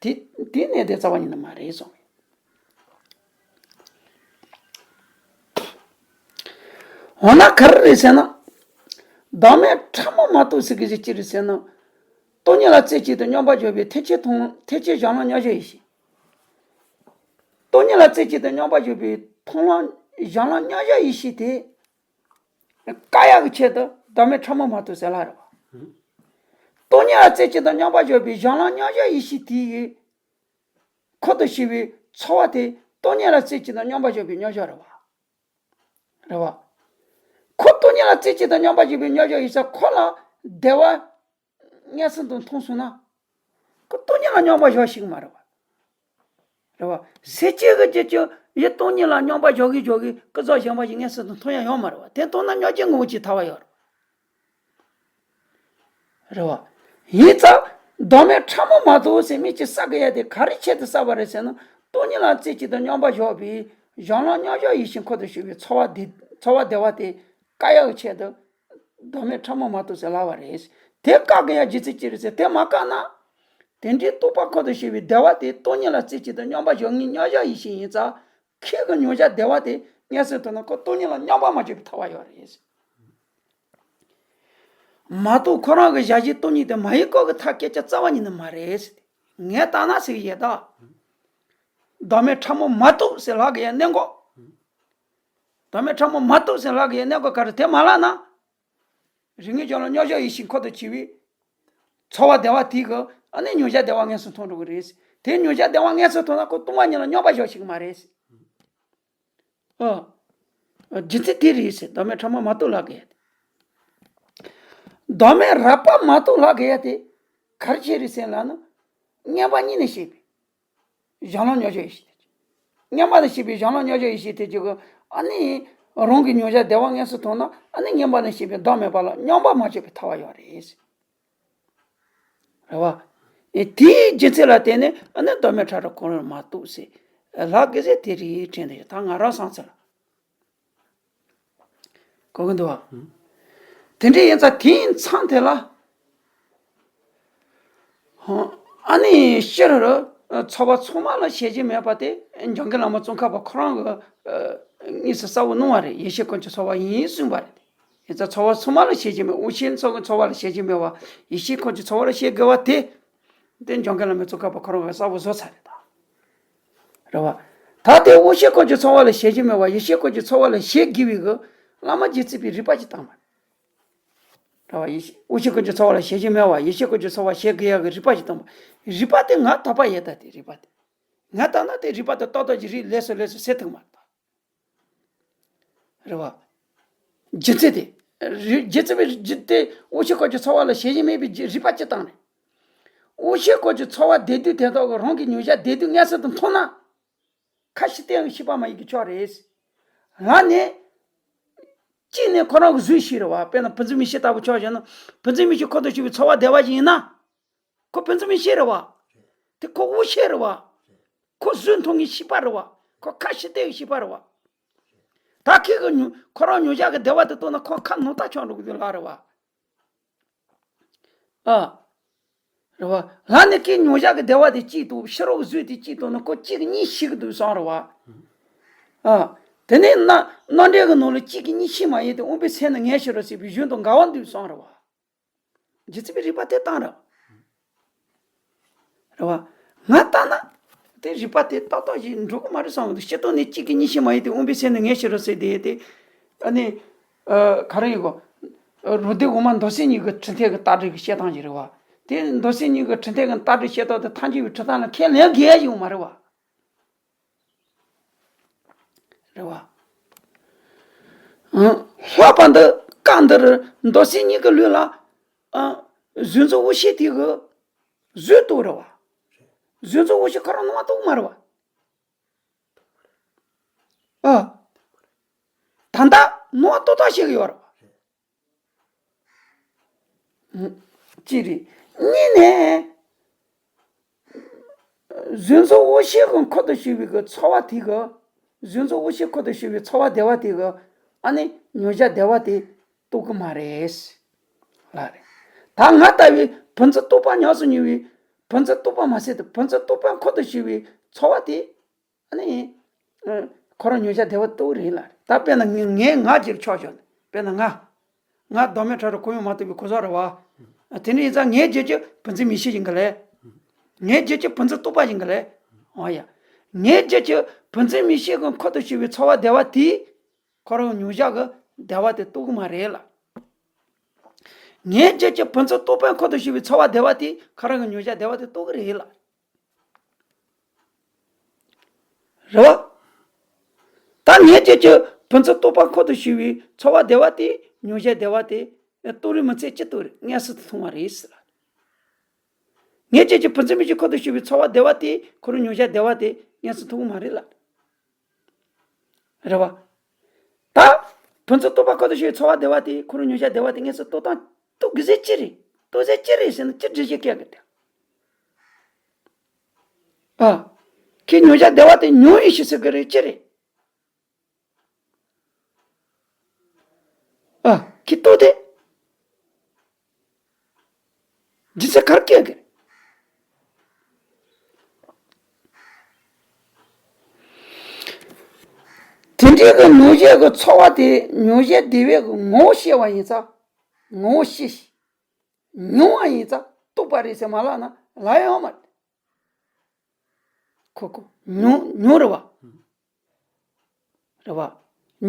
དེ་དེ་གནས་དེ་རྩ་བ་ཉིད་ནས་མ་རེད་གསུངས། འོ་ན་ག་རེ་རེད་ཟེར་ན། བདག་མེད་ཕྲ་མོ་མ་གཏོགས་ཟེར་གི་ཟེར་ཅི་རེད་ཟེར་ན། སྟོང་ཉིད་ལ་རྩེ་གཅིག་ཏུ་སྙོམས་པར་འཇོག་པའི་ཐེག་ཆེན་མཐོང་ཐེག་ཆེན་གཞན་ལ་མཉམ་བཞག་ཡེ་ཤེས། སྟོང་ཉིད་ལ་རྩེ་གཅིག་ཏུ་སྙོམས་པར་འཇོག་པའི་མཐོང་ལམ་གཞན་ལ་མཉམ་བཞག་ཡེ་ཤེས་དེ། བཀག་ཡག་གི་ཆེད་དུ་བདག་མེད་ཕྲ་མོ་མ་གཏོགས་ཟེར་ལ་རེད་བ། སྟོང་ཉིད་ལ་རྩེ་གཅིག་ཏུ་སྙོམས་པར་འཇོག་པའི་གཞན་ལ་མཉམ་བཞག་ཡེ་ཤེས་དེ་ཡི་འཁོར་དུ་ཞུགས་པའི་ཚོར་བ་དེ་སྟོང་ཉིད་ལ་རྩེ་གཅིག་ཏུ་སྙོམས་པར་འཇོག་པའི་མཉམ་བཞག་རེད་བ། རེད་བ། ཁོ་སྟོང་ཉིད་ལ་རྩེ་གཅིག་ཏུ་སྙོམས་པར་འཇོག་པའི་མཉམ་བཞག་ཡིན་ཙང་ཁོ་ལ་བདེ་བ་མངོན་སུམ་དུ་མཐོང་སོང་ན། ཁོ་སྟོང་ཉིད་ལ་སྙོམས་པར་འཇོག་ཤེས་ཀྱི་མ་རེད་བ། རེད་བ། ཟེར་བྱེད་ཀྱི་རྒྱུ་ཅུ་ཡི་སྟོང་ཉིད་ལ་སྙོམས་པར་འཇོག་གི་འཇོག་གི་ཀུན་རྫོབ་གཞན་པ་ཞིག་མངོན་སུམ་དུ་མཐོང་ཡ་ཡོད་མ་རེད་བ། དེ་མཐོང་ན་མྱོང་བྱེད་དངོས་པོ་ཅིག་ཐར་བ་ཡོད་རེད། རེད་བ། ཡིན་ཙང་བདག་མེད་ཕྲ་མོ་མ་གཏོགས་ཟེར་མི་ཅིག་བསགས་ཀྱི་ཡ་དེ་ག་རེ་ཆེད་དུ་བསགས་པ་རེད་ཟེར་ན། སྟོང་ཉིད་ལ་རྩེ་གཅིག་ཏུ་སྙོམས་པར་འཇོག་པའི་གཞན་ལ་མཉམ་བཞག་ཡེ་ཤེས་འཁོར་དུ་ཞུགས་པའི་ཚོར་བ་དེ་ཚོར་བ་བདེ་བ་དེ་བཀག་ཡག་གི་ཆེད་དུ་བདག་མེད་ཕྲ་མོ་མ་གཏོགས་ཟེར་ལབ་པ་རེད། དེ་བཀག་གི་ཡ་རྒྱུ་མཚན་ཅི་རེད་ཟེར་དེ་མ་བཀག་ན། དེ་འདྲའི་རྟོག་པ་འཁོར་དུ་ཞུགས་པའི་བདེ་བ་དེ་སྟོང་ཉིད་ལ་རྩེ་གཅིག་ཏུ་སྙོམས་པར་འཇོག་ངེས་མཉམ་བཞག་ཡེ་ཤེས་ཡིན་ཙང་། ཁྱེད་ཀྱི་མྱོང་བྱ་བདེ་བ་དེ་མངོན་སུམ་དུ་ན་ཁོ་སྟོང་ཉིད་ལ་སྙོམས་པར་མ་འཇོག་པའི་ཐར་བ་ཡོད་རེད། མ་གཏོགས་ཁོ་རང་གི་བཞག་བཞིན་སྟོང་ཉིད་དེ་མ་ཡིན་སྐོར་གྱི་ཐབས་སྐད་ཆ་རྩ་བ་ཉིད་ནས་མ་རེད་ཟེར་ཏེ། ངས་ལྟ་ན་ཟེར་གྱི་ཡོད་ད། བདག་མེད་ཕྲ་མོ་མ་གཏོགས་ཟེར་ལབ་ཀྱི་ཡོད་གནད་འགོག་བདག་མེད་ཕྲ་མོ་མ་གཏོགས་ཟེར་ལབ་ཀྱི་ཡོད་གནད་འགོག་ག་རེ་དེ་མ་ལབ་ན། རིགས་ངེས་ཀྱང་ལ་མཉམ་བཞག་ཡེ་ཤེས་འཁོར་དུ་ཆུད་པའི་ཚོར་བ་བདེ་བ་དེ་གི་ཨ་ནི་མྱོང་བྱ་བདེ་བ་མངོན་སུམ་མཐོང་འགྲོ་གི་རེད། དེ་མྱོང་བྱ་བདེ་བ་མངོན་སུམ་མཐོང་ན་ཁོ་སྟོང་པ་ཉིད་ལ་སྙོམས་པར་འཇོག་ཤེས་ཀྱི་མ་རེད། ཨ། རྒྱུ་མཚན་དེ་རེད་ཟེར། བདག་མེད་ཕྲ་མོ་མ་གཏོགས་ལབ་ཀྱི་ཡ་དེ། བདག་མེད་རགས་པ་མ་གཏོགས་ལབ་ཀྱི་ཡ་དེ། ག་རེ་བྱས་རེད་ཟེར་ལབ་ན། མངོན་པ་ཉིད་ནས་བཤད་པའི་གཞན་ལ་མཉམ་བཞག་ཡེ་ཤེས་དེ། མངོན་པ་ནས་བཤད་པའི་གཞན་ལ་མཉམ་བཞག་ཡེ་ཤེས་དེ་གཅིག་གི་ཨ་ནི། རང་གི་མྱོང་བྱ་བདེ་བ་མངོན་སུམ་མཐོང་ན་ཨ་ནི་མངོན་པ་ནས་བཤད་པའི་བདག་མེད་པ་ལ་སྙོམས་པར་མ་འཇོག་པའི་ཐར་བ་ཡོད་རེད། རེད་བ། ཨེ་དེའི་རྒྱུ་མཚན་ལ་བརྟེན་ནས་ཨ་ནི་བདག་མེད་ཕྲ་རགས་གང་རུང་མ་གཏོགས་ཟེར། ལབ་ཀྱི་ཟེར་དེ་རེད་དྲན་དུ་ཡོད་ད་ང་རང་བསམ་ཚུལ་ལ། གོ་གི་འདུག་བ། དེ་འདྲ་ཡིན་ཙང་དེའི་མཚམས་དེ་ལ། ཨ་ནི་སྤྱིར་ཚོར་བ་ཚང་མ་ལ་ཤེས་བཞིན་མེད་པ་དེ་འཇམ་མགོན་བླ་མ་ཙོང་ཁ་པ་ཁོ་རང་གི་དངོས་སུ་གསལ་བོ་གནང་བ་རེད། ཡེ་ཤེས་ཀུན་གྱི་ཚོར་བ་ཡིན་གསུངས་པ་རེད། ཡིན་ཙང་ཚོར་བ་ཚང་མ་ལ་ཤེས་བཞིན་མེད། དབང་ཤེས་ཚོགས་ཀྱི་ཚོར་བ་ལ་ཤེས་བཞིན་མེད་པ་ཡེ་ཤེས་ཀུན་གྱི་ཚོར་བ་ལ་ཤེས་དགོས་པ་དེ། དེ་འཇམ་མགོན་བླ་མ་ཙོང་ཁ་པ་ཁོ་རང་གིས་གསལ་བོ་བཟོ་ཚར་རེད་ད། རེད་བ། ད་དེ་དབང་ཤེས་ཀུན་གྱི་ཚོར་བ་ལ་ཤེས་བཞིན་མེད་པ་ཡེ་ཤེས་ཀུན་གྱི་ཚོར་བ་ལ་ཤེས་དགོས་པའི་གི་བླ་མ་རྗེ་བཙུན་པའི་རིགས་པ་ཅིག་བཏང་བ་རེད། རེད་བ། ཡེ་ཤེས་དབང་ཤེས་ཀུན་གྱི་ཚོར་བ་ལ་ཤེས་བཞིན་མེད་པ་ཡེ་ཤེས་ཀུན་གྱི་ཚོར་བ་ཤེས་དགོས་ཡ་གི་རིགས་པ་ཅིག་བཏང་བ། རིགས་པ་དེ་ང་དག་པ་ཡོད་ད་དེ་རིགས་པ་དེ། ང་ལྟ་ན་དེ་རིགས་པ་དེ་ཏག་ཏག་ཅིག་རིགས་ལས་སུ་ལས་སུ་སེལ་ཐུབ་མ་རེད་ད། རེད་བ། རྒྱུ་མཚན་དེ། རི་རྒྱུ་མཚན་པའི་རྒྱུ་དེ་དབང་ཤེས་སྐོར་གྱི་ཚོར་བ་ལ་ཤེས་བཞིན་མེད་པའི་རྒྱུ་རིགས་པ་ཅི་བཏང་ནས། དབང་ཤེས་སྐོར་གྱི་ཚོར་བ་བདེ་སྡུག་དེ་དག་གི་རང་གི་མྱོང་བྱ་བདེ་སྡུག་མངོན་སུམ་དུ་མཐོང་ན། ཁ་ཕྱིར་བལྟས་ཡང་ཤེས་པ་མ་ཡིན་གྱི་ཆོག་རེད། ལ་ནས། གཅིག་ནས་ཁོ་རང་གི་གཟུགས་ཤེས་རེད་བ། དཔེར་ན་བུ་འཛིན་མིག་ཤེས་ལྟ་བུ་ཆོག་བྱས་ན། བུ་འཛིན་མིག་ཤེས་འཁོར་དུ་ཞུགས་པའི་ཚོར་བ་བདེ་བ་ཞིག་ཡིན་ན། ཁོ་བུ་འཛིན་མིག་ཤེས་རེད་བ། དེ་ཁོ་དབང་ཤེས་རེད་བ། ཁོ་གཟུགས་མཐོང་གི་ཤེས་པ་རེད་བ། ཁོ་ཁ་ཕྱིར་བལྟས་ཀྱི་ཤེས་པ་རེད་བ། ད་ཁྱེད་ཀྱི་མྱོང་ཁོ་རང་མྱོང་བྱ་གི་བདེ་བ་དེ་རྟོགས་ན་ཁོ་ཁ་ནོར་ལྟ་ཆགས་འགྲོ་གི་འདུག་ལ་རེད་བ། ཨ། རེད་བ། ལ་ནི་ཁྱེད་མྱོང་བྱ་གི་བདེ་བ་དེ་གཅིག་དང་ཕྱི་རོལ་གྱི་གཟུགས་དེ་གཅིག་དང་ནི་ཁོ་གཅིག་གཉིས་ཤེས་ཀྱི་འདུག་བསམ་རེད་བ། ཨ། དེ་ནས་རྣམ་རྣམ་འགྲེལ་གྱི་ནང་ལ་གཅིག་གིས་གཉིས་ཤེས་མ་ཡིན་ཏེ་དབང་པོའི་སེམས་ནི་ངེས་ཤེས་རོ་ཟེར་བའི་གཞུང་དང་འགལ་བ་འདུག་བསམ་རེད་བ། རྗེ་བཙུན་པའི་རིགས་པ་དེ་བཏང་ར། རེད་བ། ང་ལྟ་ན། དེ་རིགས་པ་དེ་ཏག་ཏག་ཞིག་འགྲོ་གི་མ་རེད་བསམ་གི་འདུག་སྤྱིར་བཏང་ནས་གཅིག་གིས་གཉིས་ཤེས་མ་ཡིན་ཏེ་དབང་པོའི་སེམས་ནི་ངེས་ཤེས་རོ་ཟེར་དེ་དེ། ཨ་ནི། ཨ། ག་རེ་ཡིན་གོ། རོ་སྡེ་འོག་མ་མདོ་སེམས་གཉིས་ཀྱི་འཕྲི་མཐེད་ཀྱི་རྟགས་སྒྲིག་གི་བཤད་སྟངས་ཞིག་རེད་བ། དེ་མདོ་སེམས་གཉིས་ཀྱི་འཕྲི་མཐེད་ཀྱི་རྟགས་སྒྲིག་བཤད་སྟངས་དེ་ཐལ་འགྱུར་བའི་འཕྲི་སྟངས་ལ་ཁས་ལེན་དགོས་ཡ་ཡོད་མ་རེད་བ། རེད་བ། ཨང་། ལྷག་པར་དུ་སྐབས་འདིར་མདོ་སེམས་གཉིས་ཀྱི་ལུགས་ལ། ཨང་། གཟུགས་མཚོན་དབང་ཤེས་དེ་གི་གཟུགས་རྟོགས་རེད་བ། གཟུགས་མཚོན་དབང་ཤེས་ཁོ་རང་སྣང་བ་རྟོགས་མ་རེད་བ། ཨ། ད་ལྟ་སྣང་བ་ཏག་ཏག་ཤེས་ཀྱི་ཡོད་རེད་བ། གཅིག་རེད། གཉིས་ནས། གཟུགས་མཚོན་དབང་ཤེས་ཀྱི་འཁོར་དུ་ཞུགས་པའི་གི་ཚོར་བ་དེ་གི། གཟུགས་མཚོན་དབང་ཤེས་འཁོར་དུ་ཞུགས་པའི་ཚོར་བ་བདེ་བ་དེ་གི། ཨ་ནི་མྱོང་བྱ་བདེ་བ་དེ་རྟོགས་ཀྱི་མ་རེད། ལ་རེད། ད་ང་ལྟ་བུའི་བུ་འཛིན་རྟོག་པ་ཉམས་སུ་མྱོང་བའི། བུ་འཛིན་རྟོག་པ་མ་ཟད་དུ་བུ་འཛིན་རྟོག་པའི་འཁོར་དུ་ཞུགས་པའི་ཚོར་བ་དེ། ཨ་ནི། ཁོ་རང་མྱོང་བྱ་བདེ་བ་རྟོགས་རེད་ལ། ད་དཔེར་ན་ངས་ངས་ང་ཅིར་ཆོག་ཆོག་ནས་ དཔེར་ན་ང་། ང་བདག་མེད་ཁྲ་རུ་གོ་ཡོང་མ་ཐུབ་པའི་གོ་ས་རེད་བ། དེ་འདྲ་ཡིན་ཙང་ངའི་རྒྱུད་ཀྱི་བུ་འཛིན་མིག་ཤེས་ཡིན་གི་ལས། ངའི་རྒྱུད་ཀྱི་བུ་འཛིན་རྟོག་པ་ཡིན་གི་ལས། འོ་ཡ། ངའི་རྒྱུད་ཀྱི་བུ་འཛིན་མིག་ཤེས་ཀྱི་འཁོར་དུ་ཞུགས་པའི་ཚོར་བ་བདེ་བ་དེས་ཁོ་རང་མྱོང་བྱ་གི་བདེ་བ་དེ་རྟོགས་གི་མ་རེད་ལ། ངའི་རྒྱུད་ཀྱི་བུ་འཛིན་རྟོག་པའི་འཁོར་དུ་ཞུགས་པའི་ཚོར་བ་བདེ་བ་དེས་ཁོ་རང་གི་མྱོང་བྱ་བདེ་བ་དེ་རྟོགས་གི་རེད་ལ། རེད་བ། ད་ངའི་རྒྱུད་ཀྱི་བུ་འཛིན་རྟོག་པ་འཁོར་དུ་ཞུགས་པའི་ཚོར་བ་བདེ་བ་དེ་མྱོང་བྱ་བདེ་བ་དེ་རྟོགས་རིགས་མི་ཚད་ཅི་རྟོགས་རེད། མངོན་སུམ་དུ་མཐོང་བ་རེད་ཟེར་ལ། ངའི་རྒྱུད་ཀྱི་བུ་འཛིན་མིག་ཤེས་འཁོར་དུ་ཞུགས་པའི་ཚོར་བ་བདེ་བ་དེ་ཁོ་རང་མྱོང་བྱ་བདེ་བ་དེ་མངོན་སུམ་མཐོང་གི་མ་རེད་ལ། རེད་བ། ད། བུ་འཛིན་རྟོག་པ་འཁོར་དུ་ཞུགས་པའི་ཚོར་བ་བདེ་བ་དེ་ཁོ་རང་མྱོང་བྱ་བདེ་བ་དེ་མངོན་སུམ་རྟོགས་སྟངས་རྟོགས་དགོས་ཟེར་ཅི་རེད། རྟོགས་ཟེར་ཅི་རེད་ཟེར་ན་ཅི་འགྲེལ་བཤད་སྐྱེལ་གི་དེ། ཨ། ཁྱེད་མྱོང་བྱ་བདེ་བ་དེ་མྱོང་ཡིན་ཞེས་ཟེར་གི་རེད་ཅི་རེད། ཨ། ཁྱེད་ལྟོས་དེ། རྒྱུ་མཚན་ག་རེ་སྐྱེལ་གི་རེད། དེ་འདྲའི་གི་མྱོང་བྱ་གི་ཚོར་བ་དེ་མྱོང་བྱ་བདེ་བའི་གི་ངོ་བོ་ཤེས་པ་ཡིན་ཙང་། ངོ་བོ་ཤེས་ཤིང་མྱོང་བ་ཡིན་ཙང་རྟོགས་པ་རེད་ཟེར་མ་ལབ་ན་ལབ་ཡ་ཡོད་མ་རེད། ཁོ་ཁོ་མྱོང་མྱོང་རེད་བ། རེད་བ།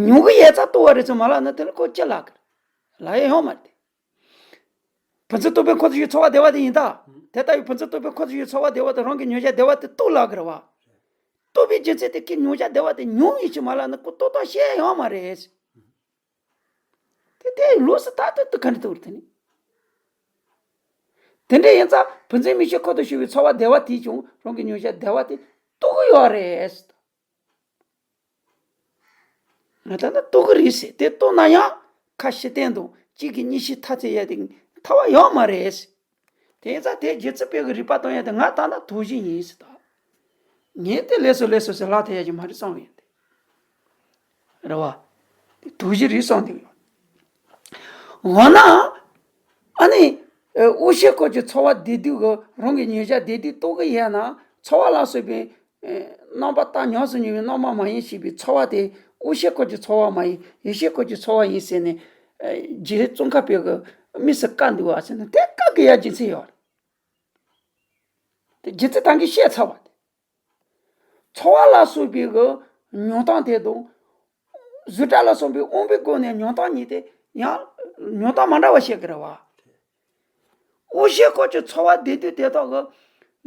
མྱོང་གི་ཡོད་ཙང་རྟོགས་པ་རེད་ཟེར་མ་ལབ་ན་དེ་ལ་ཁོ་ཅི་ལབ་གི་རེད། ལབ་ཡ་ཡོད་མ་རེད། བུ་འཛིན་རྟོག་པའི་འཁོར་དུ་ཞུགས་ཚོར་བ་བདེ་བ་དེ་ཡིན་ད། དེ་ལྟ་བུའི་བུ་འཛིན་རྟོག་པའི་འཁོར་དུ་ཞུགས་ཚོར་བ་བདེ་བ་དེ་རང་གི་མྱོང་བྱ་བདེ་བ་དེ་རྟོགས་ལབ་གི་རེད་བ། རྟོགས་པའི་རྒྱུ་མཚན་དེ་ཁྱེད་མྱོང་བྱ་བདེ་བ་དེ་མྱོང་ཡིན་ཞེས་མ་ལབ་ན་ཁོ་རྟོགས་སྟངས་ཤེས་ཡ་ཡོད་མ་རེད། དེ་དེ་ལོགས་སུ་ད་ལྟ་དུ་ག་འདྲ་འདུག་རེད་དེ་ནི། དེ་འདྲ་ཡིན་ཙང་བུ་འཛིན་མིག་ཤེས་འཁོར་དུ་ཞུགས་པའི་ཚོར་བ་བདེ་བ་དེས་ཀྱང་རང་གི་མྱོང་བྱ་བདེ་བ་དེ་རྟོགས་ཀྱི་ཡོད་རེད། ང་ད་ལྟ་རྟོགས་ཀྱི་རེད་ཟེར་དེ་རྟོགས་ན་ཡང་ཁ་ཕྱིར་བསྟན་དང་གཅིག་གིས་གཉིས་ཤེས་ཐ་ཚིག་ཡ་དེ་ཐ་བ་ཡོད་མ་རེད་ཟེར། དེ་ཡིན་ཙང་དེ་རྗེ་བཙུན་པའི་གི་རིག་པ་སྟོན་ཡ་དེ་ང་ད་ལྟ་དོགས་གཞི་ཡིན་ཟེར་ད། ངས་དེ་ལས་སོ་ལས་སོ་ཟེར་ལབ་ཐུབ་ཡ་ཅིག་མ་རེད་བསམ་ཡོད་དེ། རེད་བ། དོགས་གཞི་རེད་བསམ་དེ་ཡོད། འོ་ན། ཨ་ནི། ཨ། དབང་ཤེས་སྐོར་གྱི་ཚོར་བ་བདེ་སྡུག་གི་རང་གི་མྱོང་བྱ་བདེ་སྡུག་རྟོགས་ཀྱི་ཡོད་ན་ཚོར་བ་ལ་སོགས་པའི། ཨ། རྣམ་པ་རྟག་ཉམས་སུ་མྱོང་བའི་རྣམ་པ་མ་ཡིན་ཞེས་པའི་ཚོར་བ་དེ་དབང་ཤེས་སྐོར་གྱི་ཚོར་བ་མ་ཡིན་ཡིད་ཤེས་སྐོར་གྱི་ཚོར་བ་ཡིན་ཟེར་ནས། ཨ། རྗེ་ཙོང་ཁ་པའི་གི་དམིགས་སུ་བཀར་འདུག་བ་ཟེར་ན་དེ་བཀག་གི་ཡ་རྒྱུ་མཚན་ཡོད་རེད། དེ་རྒྱུ་མཚན་ད་གིན་བཤད་ཚར་བ་དེ། ཚོར་བ་ལ་སོགས་པའི་གི་མྱོང་སྟངས་དེ་དང་། བཟོད་བྲལ་ལ་སོགས་པའི་དབང་པོའི་སྒོ་ནས་མྱོང་སྟངས་གཉིས་དེ་ཡང་མྱོང་སྟངས་མ་འདྲ་བ་བཤད་ཀྱི་རེད་བ། དབང་ཤེས་སྐོར་གྱི་ཚོར་བ་བདེ་སྡུག་དེ་དག་གི་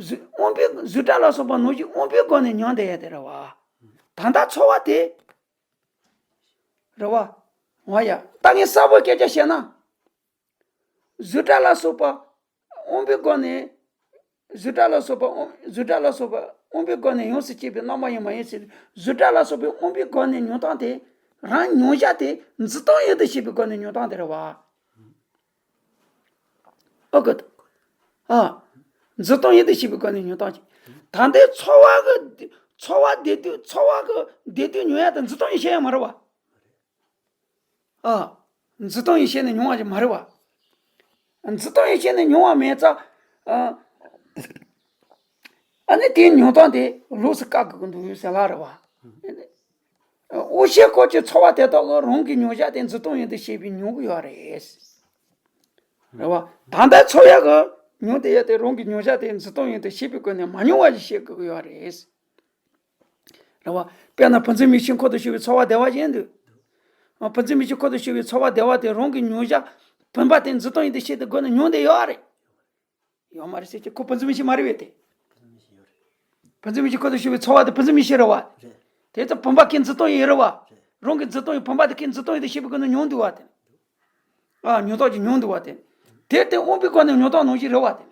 བཟོད་དབང་པོའི་བཟོད་བྲལ་ལ་སོགས་པ་ནང་བཞིན་དབང་པོའི་སྒོ་ནས་མྱོང་བསྡད་ཡ་དེ་རེད་བ། ད་ལྟ་ཚོར་བ་དེ་རེད་བ། འོ་ཡ། ད་ངས་གསལ་པོ་སྐད་ཆ་བཤད་ན། བཟོད་བྲལ་ལ་སོགས་པ་དབང་པོའི་སྒོ་ནས། བཟོད་བྲལ་ལ་སོགས་པ་དབང་བཟོད་བྲལ་ལ་སོགས་པ་དབང་པོའི་སྒོ་ནས་ཡོངས་སུ་གཅོད་པའི་རྣམ་པ་ཡང་མ་ཡིན་ཟེར། བཟོད་བྲལ་ལ་སོགས་པའི་དབང་པོའི་སྒོ་ནས་མྱོང་སྟངས་དེ་རང་མྱོང་བྱ་དེ་འཛིན་སྟངས་ཡུལ་དུ་བྱེད་པའི་སྒོ་ནས་མྱོང་སྟངས་དེ་རེད་བ། ཨོ་ཀོ། ཨ། འཛིན་སྟངས་ཡུལ་དུ་བྱེད་པའི་སྒོ་ནས་མྱོང་སྟངས་ཀྱི། ད་ལྟའི་ཚོར་བ་གི་ཚོར་བ་བདེ་སྡུག་ཚོར་བ་གི་བདེ་སྡུག་མྱོང་ཡ་དེ་འཛིན་སྟངས་ཡུལ་ཤེས་ཡ་མ་རེད་བ། ཨ། འཛིན་སྟངས་ཡིན་ཤེས་ནས་མྱོང་བ་ཞིག་མ་རེད་བ། འཛིན་སྟངས་ཡིན་ཤེས་ནས་མྱོང་བ་མེད་ཙང་། ཨ། ཨ་ནི་དེའི་མྱོང་སྟངས་དེ་ལོགས་སུ་བཀག་དགོས་ཀྱི་འདུག་ཡོད་ཟེར་ལ་རེད་བ། དབང་ཤེས་སྐོར་གྱི་ཚོར་བ་དེ་དག་གི་རང་གི་མྱོང་བྱ་དེ་འཛིན་སྟངས་ཡིན་དུ་ཤེས་པའི་མྱོང་གི་ཡོད་རེད། རེད་བ། ད་ལྟ་ཚོར་ཡག་གི་མྱོང་དེ་ཡག་དེ་རང་གི་མྱོང་བྱ་དེ་འཛིན་སྟངས་ཡིན་དུ་ཤེས་པའི་སྒོ་ནས་མ་མྱོང་བ་ཞིག་ཤེས་དགོས་ཀྱི་ཡོད་རེད། རེད་བ། དཔེར་ན་བུ་འཛིན་མིག་ཤེས་འཁོར་དུ་ཞུགས་པའི་ཚོར་བ་བདེ་བ་ཅན་དུ། བུ་འཛིན་མིག་ཤེས་འཁོར་དུ་ཞུགས་པའི་ཚོར་བ་བདེ་བ་དེ་རང་གི་མྱོང་བྱ་བུམ་པ་དེ་འཛིན་སྟངས་ཡིན་དུ་ཤེས་དུ་སྒོ་ནས་མྱོང་བསྡད་ཡོད་རེད། ཡོད་མ་རེད་ཟེར་གྱི་ཁོ་བུ་འཛིན་མིག་ཤེས་མ་རེད་པས་དེ། བུ་འཛིན་མིག་ཤེས་འཁོར་དུ་ཞུགས་པའི་ཚོར་བ་དེ་བུ་འཛིན་མིག་ཤེས་རེད་བ། དེ་ཚོ་བུམ་པ་ཁོའི་འཛིན་སྟངས་ཡིན་རེད་བ། རང་གི་འཛིན་སྟངས་ཡིན་བུམ་པ་དེ་ཁོའི་འཛིན་སྟངས་ཡིན་དུ་ཤེས་པའི་སྒོ་ནས་མྱོང་འདུག་བ་དེ། ཨ། མྱོང་སྟངས་ཀྱིས་མྱོང་འདུག་བ་དེ། དེ་དེ་དབང་པོའི་སྒོ་ནས་མྱོང་སྟངས་ནང་བཞིན་རེད་བ་དེ།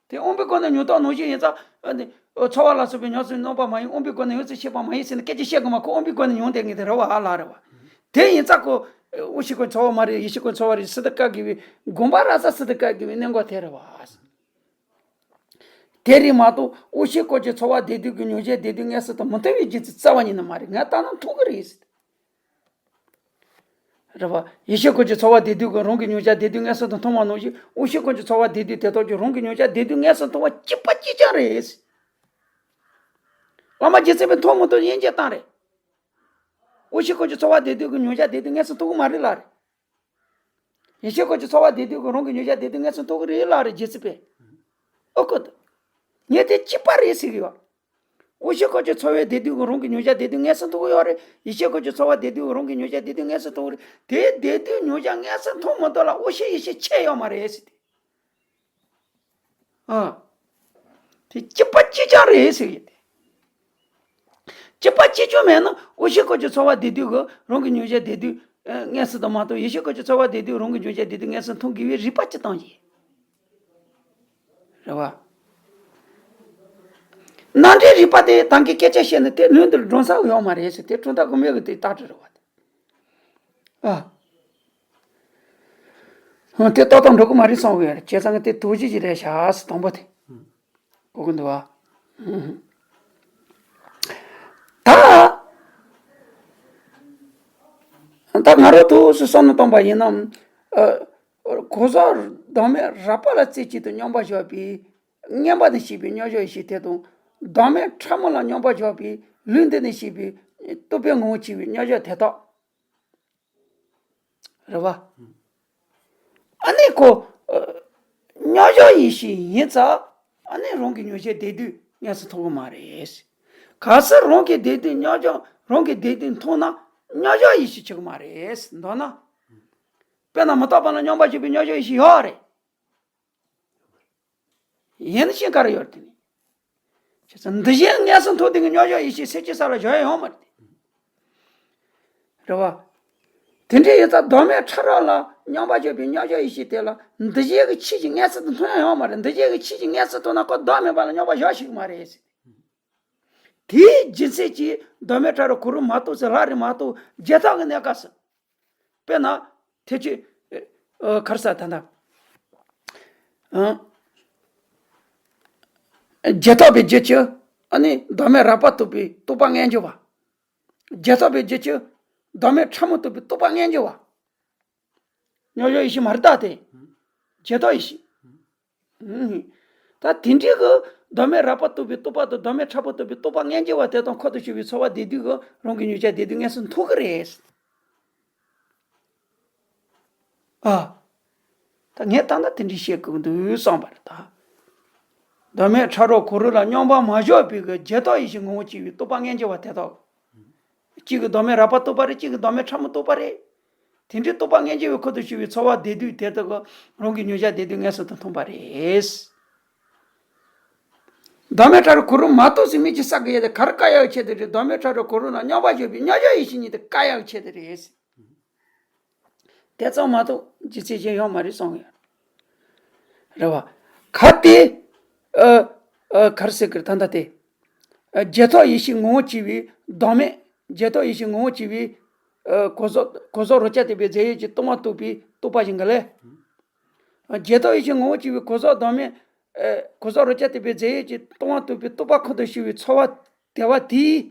དེ་དབང་པོའི་སྒོ་ནས་མྱོང་སྟངས་ནང་བཞིན་ཡིན་ཙང་། ཨ་ནི། ཚོར་བ་ལ་སོགས་པའི་ཉམས་སུ་རྣམ་པ་མ་ཡིན་དབང་པོའི་སྒོ་ནས་ཡོངས་སུ་ཤེས་པ་མ་ཡིན་ཟེར་ནས་སྐད་ཆ་བཤད་དགོས་མ། ཁོ་དབང་པོའི་སྒོ་ནས་མྱོང་བསྡད་མཁན་དེ་རེད་བ། ཨ་ལ་རེད་བ། དེ་ཡིན་ཙང་ཁོ་དབང་ཤེས་སྐོར་ཚོར་བ་མ་རེད། ཡིད་ཤེས་སྐོར་ཚོར་བ་རེད་ཟེར་དུ་བཀག་དགོས་པའི་དགོངས་པ་རག་ས་ཟེར་དུ་བཀག་དགོས་པའི་གནད་འགག་དེ་རེད་བ། དེ་རེད་མ་གཏོགས་དབང་ཤེས་སྐོར་གྱི་ཚོར་བ་བདེ་སྡུག་གི་མྱོང་བྱེད་བདེ་སྡུག་མངོན་སུམ་དུ་མི་མཐོང་བའི་རྒྱུ་མཚན་རྩ་བ་ཉིད་ནས་མ་རེད། ང་ལྟ་ན་མཐོང་གི་རེད་ཟེར། རེད་བ། ཡིད་ཤེས་སྐོར་གྱི་ཚོར་བ་བདེ་སྡུག་གི་རང་གི་མྱོང་བྱ་བདེ་སྡུག་མངོན་སུམ་དུ་མཐོང་བ་ནང་བཞིན་དབང་ཤེས་སྐོར་གྱི་ཚོར་བ་བདེ་སྡུག་དེ་དག་ཀྱང་རང་གི་མྱོང་བྱ་བདེ་སྡུག་མངོན་སུམ་མཐོང་བ་གཅིག་པ་གཅིག་རྐྱང་རེད། བླ་མ་རྗེ་བཙུན་པས་མཐོང་མི་མཐོང་དབྱེ་འབྱེད་བཏང་རེད། དབུ་ཤེས་འཁོར་གྱི་ཚོར་བ་བདེ་སྡུག་གི་མྱོང་བྱ་བདེ་སྡུག་མངོན་སུམ་མཐོང་གི་མ་རེད་ལབ་རེད། ཡིད་ཤེས་འཁོར་གྱི་ཚོར་བ་བདེ་སྡུག་གི་རང་གི་མྱོང་བྱ་བདེ་སྡུག་མངོན་སུམ་མཐོང་གི་རེད་ལབ་རེད། རྗེ་བཙུན་པས། ཨོ་ཁོ་ཐག་ངས་དེ་གཅིག་པ་རེད་ཟེར་གི་ཡོད། དབུ་ཤེས་འཁོར་གྱི་ཚོར་བའི་བདེ་སྡུག་གི་རང་གི་མྱོང་བྱ་བདེ་སྡུག་མངོན་སུམ་མཐོང་གི་ཡོད་རེད། ཡིད་ཤེས་འཁོར་གྱི་ཚོར་བ་བདེ་སྡུག་གི་རང་གི་མྱོང་བྱ་བདེ་སྡུག་མངོན་སུམ་མཐོང་གི་རེད། དེའི་བདེ་སྡུག་མྱོང་བྱ་མངོན་སུམ་མཐོང་མི་འདུག་ལ་དབུ་ཤེས་ཡིད་ཤེས་ཆད་ཡོད་མ་རེད་ཟེར་ཏེ། ཨ། དེ་གཅིག་པ་གཅིག་རྐྱང་རེད་ཟེར་གི་ཡོད་དེ། གཅིག་པ་གཅིག་རྐྱང་མེད་ན་དབུ་ཤེས་འཁོར་གྱི་ཚོར་བ་བདེ་སྡུག་གི་རང་གི་མྱོང་བྱ་བདེ་སྡུག་མངོན་སུམ་དུ་མ་མཐོང་། ཡིད་ཤེས་འཁོར་གྱི་ཚོར་བ་བདེ་སྡུག་རང་གི་མྱོང་བྱ་བདེ་སྡུག་མངོན་སུམ་མཐོང་དགོས་པའི་རིགས་པ་ཅི་བཏང་ཡིན། རེད་བ། ནང་འདྲེན་རིགས་པ་དེ་དང་གི་སྐད་ཆ་བཤད་ན་དེ་ལུང་འདིར་འགྲོ་ས་ཡོད་མ་རེད་ཟེར་དེ་གྲུབ་མཐའ་དགོངས་པའི་གི་དེ་རྟགས་ཁྲིད་རེད་བ་དེ། ཨ། ཧང་དེ་ཏག་ཏག་འགྲོ་གི་མ་རེད་བསམ་གི་ཡོད་རེད། བྱས་ཙང་གི་དེ་དོགས་གཞི་ཅིག་རེད་ཤག་ཟེར་དང་པོ་དེ། གོ་གི་འདུག་བ། ཧུམ། ད། ད་ང་རང་ཐུགས་སུ་བསམ་བློ་བཏང་པ་ཡིན་ན། ཨ། གོས་ཟག་བདག་མེད་རགས་པ་ལ་རྩེ་གཅིག་ཏུ་སྙོམས་པར་ཞོག་པའི། མངོན་པ་ནས་ཤེས་པའི་མྱོང་བྱ་ཡིད་ཤེས་དེ་དང་། བདག་མེད་ཕྲ་མོ་ལ་སྙོམས་པར་ཞོག་པའི་ལུས་འདི་ནས་ཤེས་པའི་རྟོག་པའི་ངོ་བོ་ཆེ་བའི་མྱོང་བྱ་དེ་དག་རེད་བ། ཨ་ནི་ཁོ། ཨ། མྱོང་བྱ་ཡིད་ཤེས་ཡིན་ཙང་ཨ་ནི་རང་གི་མྱོང་བྱ་བདེ་སྡུག་མངོན་སུམ་མཐོང་གི་མ་རེད། གལ་སྲིད་རང་གི་བདེ་སྡུག་མྱོང་བྱ་རང་གི་བདེ་སྡུག་མཐོང་ན་མྱོང་བྱ་ཡིད་ཤེས་ཆགས་ཀྱི་མ་རེད། མདོར་ན། དཔེར་ན་མི་རྟག་པ་ལ་སྙོམས་པར་ཞོག་པའི་མྱོང་བྱ་ཡིད་ཤེས་ཡོད་རེད། ཡིན་ན་ཤེས་ག་རེ་ཡོད་དེ་ནི། བྱས་ཙང་འདུ་བྱེད་མངོན་སུམ་མཐོང་དེ་གི་མྱོང་བྱ་ཡིད་ཤེས་སེམས་ཅན་ས་ལ་བཞག་ཡ་ཡོད་མ་རེད་དེ། རེད་བ། དེ་འདྲ་ཡིན་ཙང་བདག་མེད་ཕྲ་རགས་ལ་སྙོམས་པར་ཞོག་པའི་མྱོང་བྱ་ཡིད་ཤེས་དེ་ལ་འདུ་བྱེད་ཀྱི་ཆོས་ཅིག་མངོན་སུམ་དུ་མཐོང་ཡ་ཡོད་མ་རེད། འདུ་བྱེད་ཀྱི་ཆོས་ཅིག་མངོན་སུམ་མཐོང་ན་ཁོ་བདག་མེད་པ་ལ་སྙོམས་པར་ཞོག་ཤེས་ཀྱི་མ་རེད། དེའི་རྒྱུ་མཚན་གྱིས་བདག་མེད་ཕྲ་རགས་གོ་རིམ་མ་གཏོགས་ཟེར་ལྷག་རེ་མ་གཏོགས་བརྗེད་ཐག་གི་གནས་སྐབས་སུ། དཔེར་ན། དེ་ཅི། ཨ། ག་རེ་ཟེར་ད་ལྟ། ཨ། བརྗེད་ཐག་པའི་རྒྱུད་ཀྱི། ཨ་ནི་བདག་མེད་རགས་པ་རྟོགས་པའི་རྟོག་པ་མངོན་གྱུར་བ། བརྗེད་ཐག་པའི་རྒྱུད་ཀྱི། བདག་མེད་ཕྲ་མོ་རྟོགས་པའི་རྟོག་པ་མངོན་གྱུར་བ། མྱོང་བྱ་ཡིད་ཤེས་མ་རེད་ད་དེ། བརྗེད་ཐག་ཡིད་ཤེས། ཨུ། ད་དེ་འདྲའི་གི་བདག་མེད་རགས་པ་རྟོགས་པའི་རྟོག་པ་དང་བདག་མེད་ཕྲ་མོ་རྟོགས་པའི་རྟོག་པ་མངོན་གྱུར་བ་དེ་དང་འཁོར་དུ་ཆུད་པའི་ཚོར་བ་བདེ་སྡུག་གི་རང་གི་མྱོང་བྱ་བདེ་སྡུག་མངོན་སུམ་མཐོང་གི་རེད། ཨ། ད་ངས་ད་ལྟ་དེ་འདྲའི་བཤད་དགོས་འདུག་བསམ་པ་རེད་ད། བདག་མེད་ཕྲ་རགས་གོ་རིམ་ལ་སྙོམས་པར་མ་ཞོག་པའི་གི་བརྗེད་ཐག་ཡིད་ཤེས་ངོ་བོ་ཆེ་བའི་རྟོག་པ་མངོན་གྱུར་བ་དེ་དག་གཅིག་གི་བདག་མེད་རགས་པ་རྟོགས་པ་རེད། གཅིག་གི་བདག་མེད་ཕྲ་མོ་རྟོགས་པ་རེད། དེ་འདྲའི་རྟོག་པ་མངོན་གྱུར་བའི་འཁོར་དུ་ཆུད་པའི་ཚོར་བ་བདེ་སྡུག་དེ་དག་གི་རང་གི་མྱོང་བྱ་བདེ་སྡུག་མངོན་སུམ་དུ་མཐོང་བ་རེད། བདག་མེད་ཕྲ་རགས་གོ་རིམ་མ་གཏོགས་ཟེར་མི་ཅིག་བསགས་ཀྱི་ཡོད་དེ་ག་རེ་བཀག་ཡག་ཆེད་དུ་རེད། བདག་མེད་ཕྲ་རགས་གོ་རིམ་ལ་སྙོམས་པར་ཞོག་པའི་མྱོང་བྱ་ཡིད་ཤེས་གཉིས་དེ་བཀག་ཡག་ཆེད་དུ་རེད། དེ་ཙམ་མ་གཏོགས་རྒྱུ་མཚན་གཞན་ཡོད་མ་རེད་གསུངས་ཡོད། རེད་བ། གལ་ཏེ། ཨ། ཨ། ག་རེ་ཟེར་གི་རེད་ད་ལྟ་དེ། ཨ། བརྗེད་ཐག་ཡིད་ཤེས་ངོ་བོ་ཆེ་བའི་བདག་མེད། བརྗེད་ཐག་ཡིད་ཤེས་ངོ་བོ་ཆེ་བའི། ཨ། གོས་ཟག་གོས་ཟག་རེག་བྱ་ལྟ་བུའི་རྫས་ཡོད་ཀྱི་སྟོང་པ་རྟོགས་པའི་རྟོག་པ་ཡིན་ག་ལས། ཨ། བརྗེད་ཐག་ཡིད་ཤེས་ངོ་བོ་ཆེ་བའི་གོས་ཟག་བདག་མེད། ཨ། གོས་ཟག་རེག་བྱ་ལྟ་བུའི་རྫས་ཡོད་ཀྱི་སྟོང་པ་རྟོགས་པའི་རྟོག་པ་འཁོར་དུ་ཆུད་པའི་ཚོར་བ་བདེ་བ་དེས།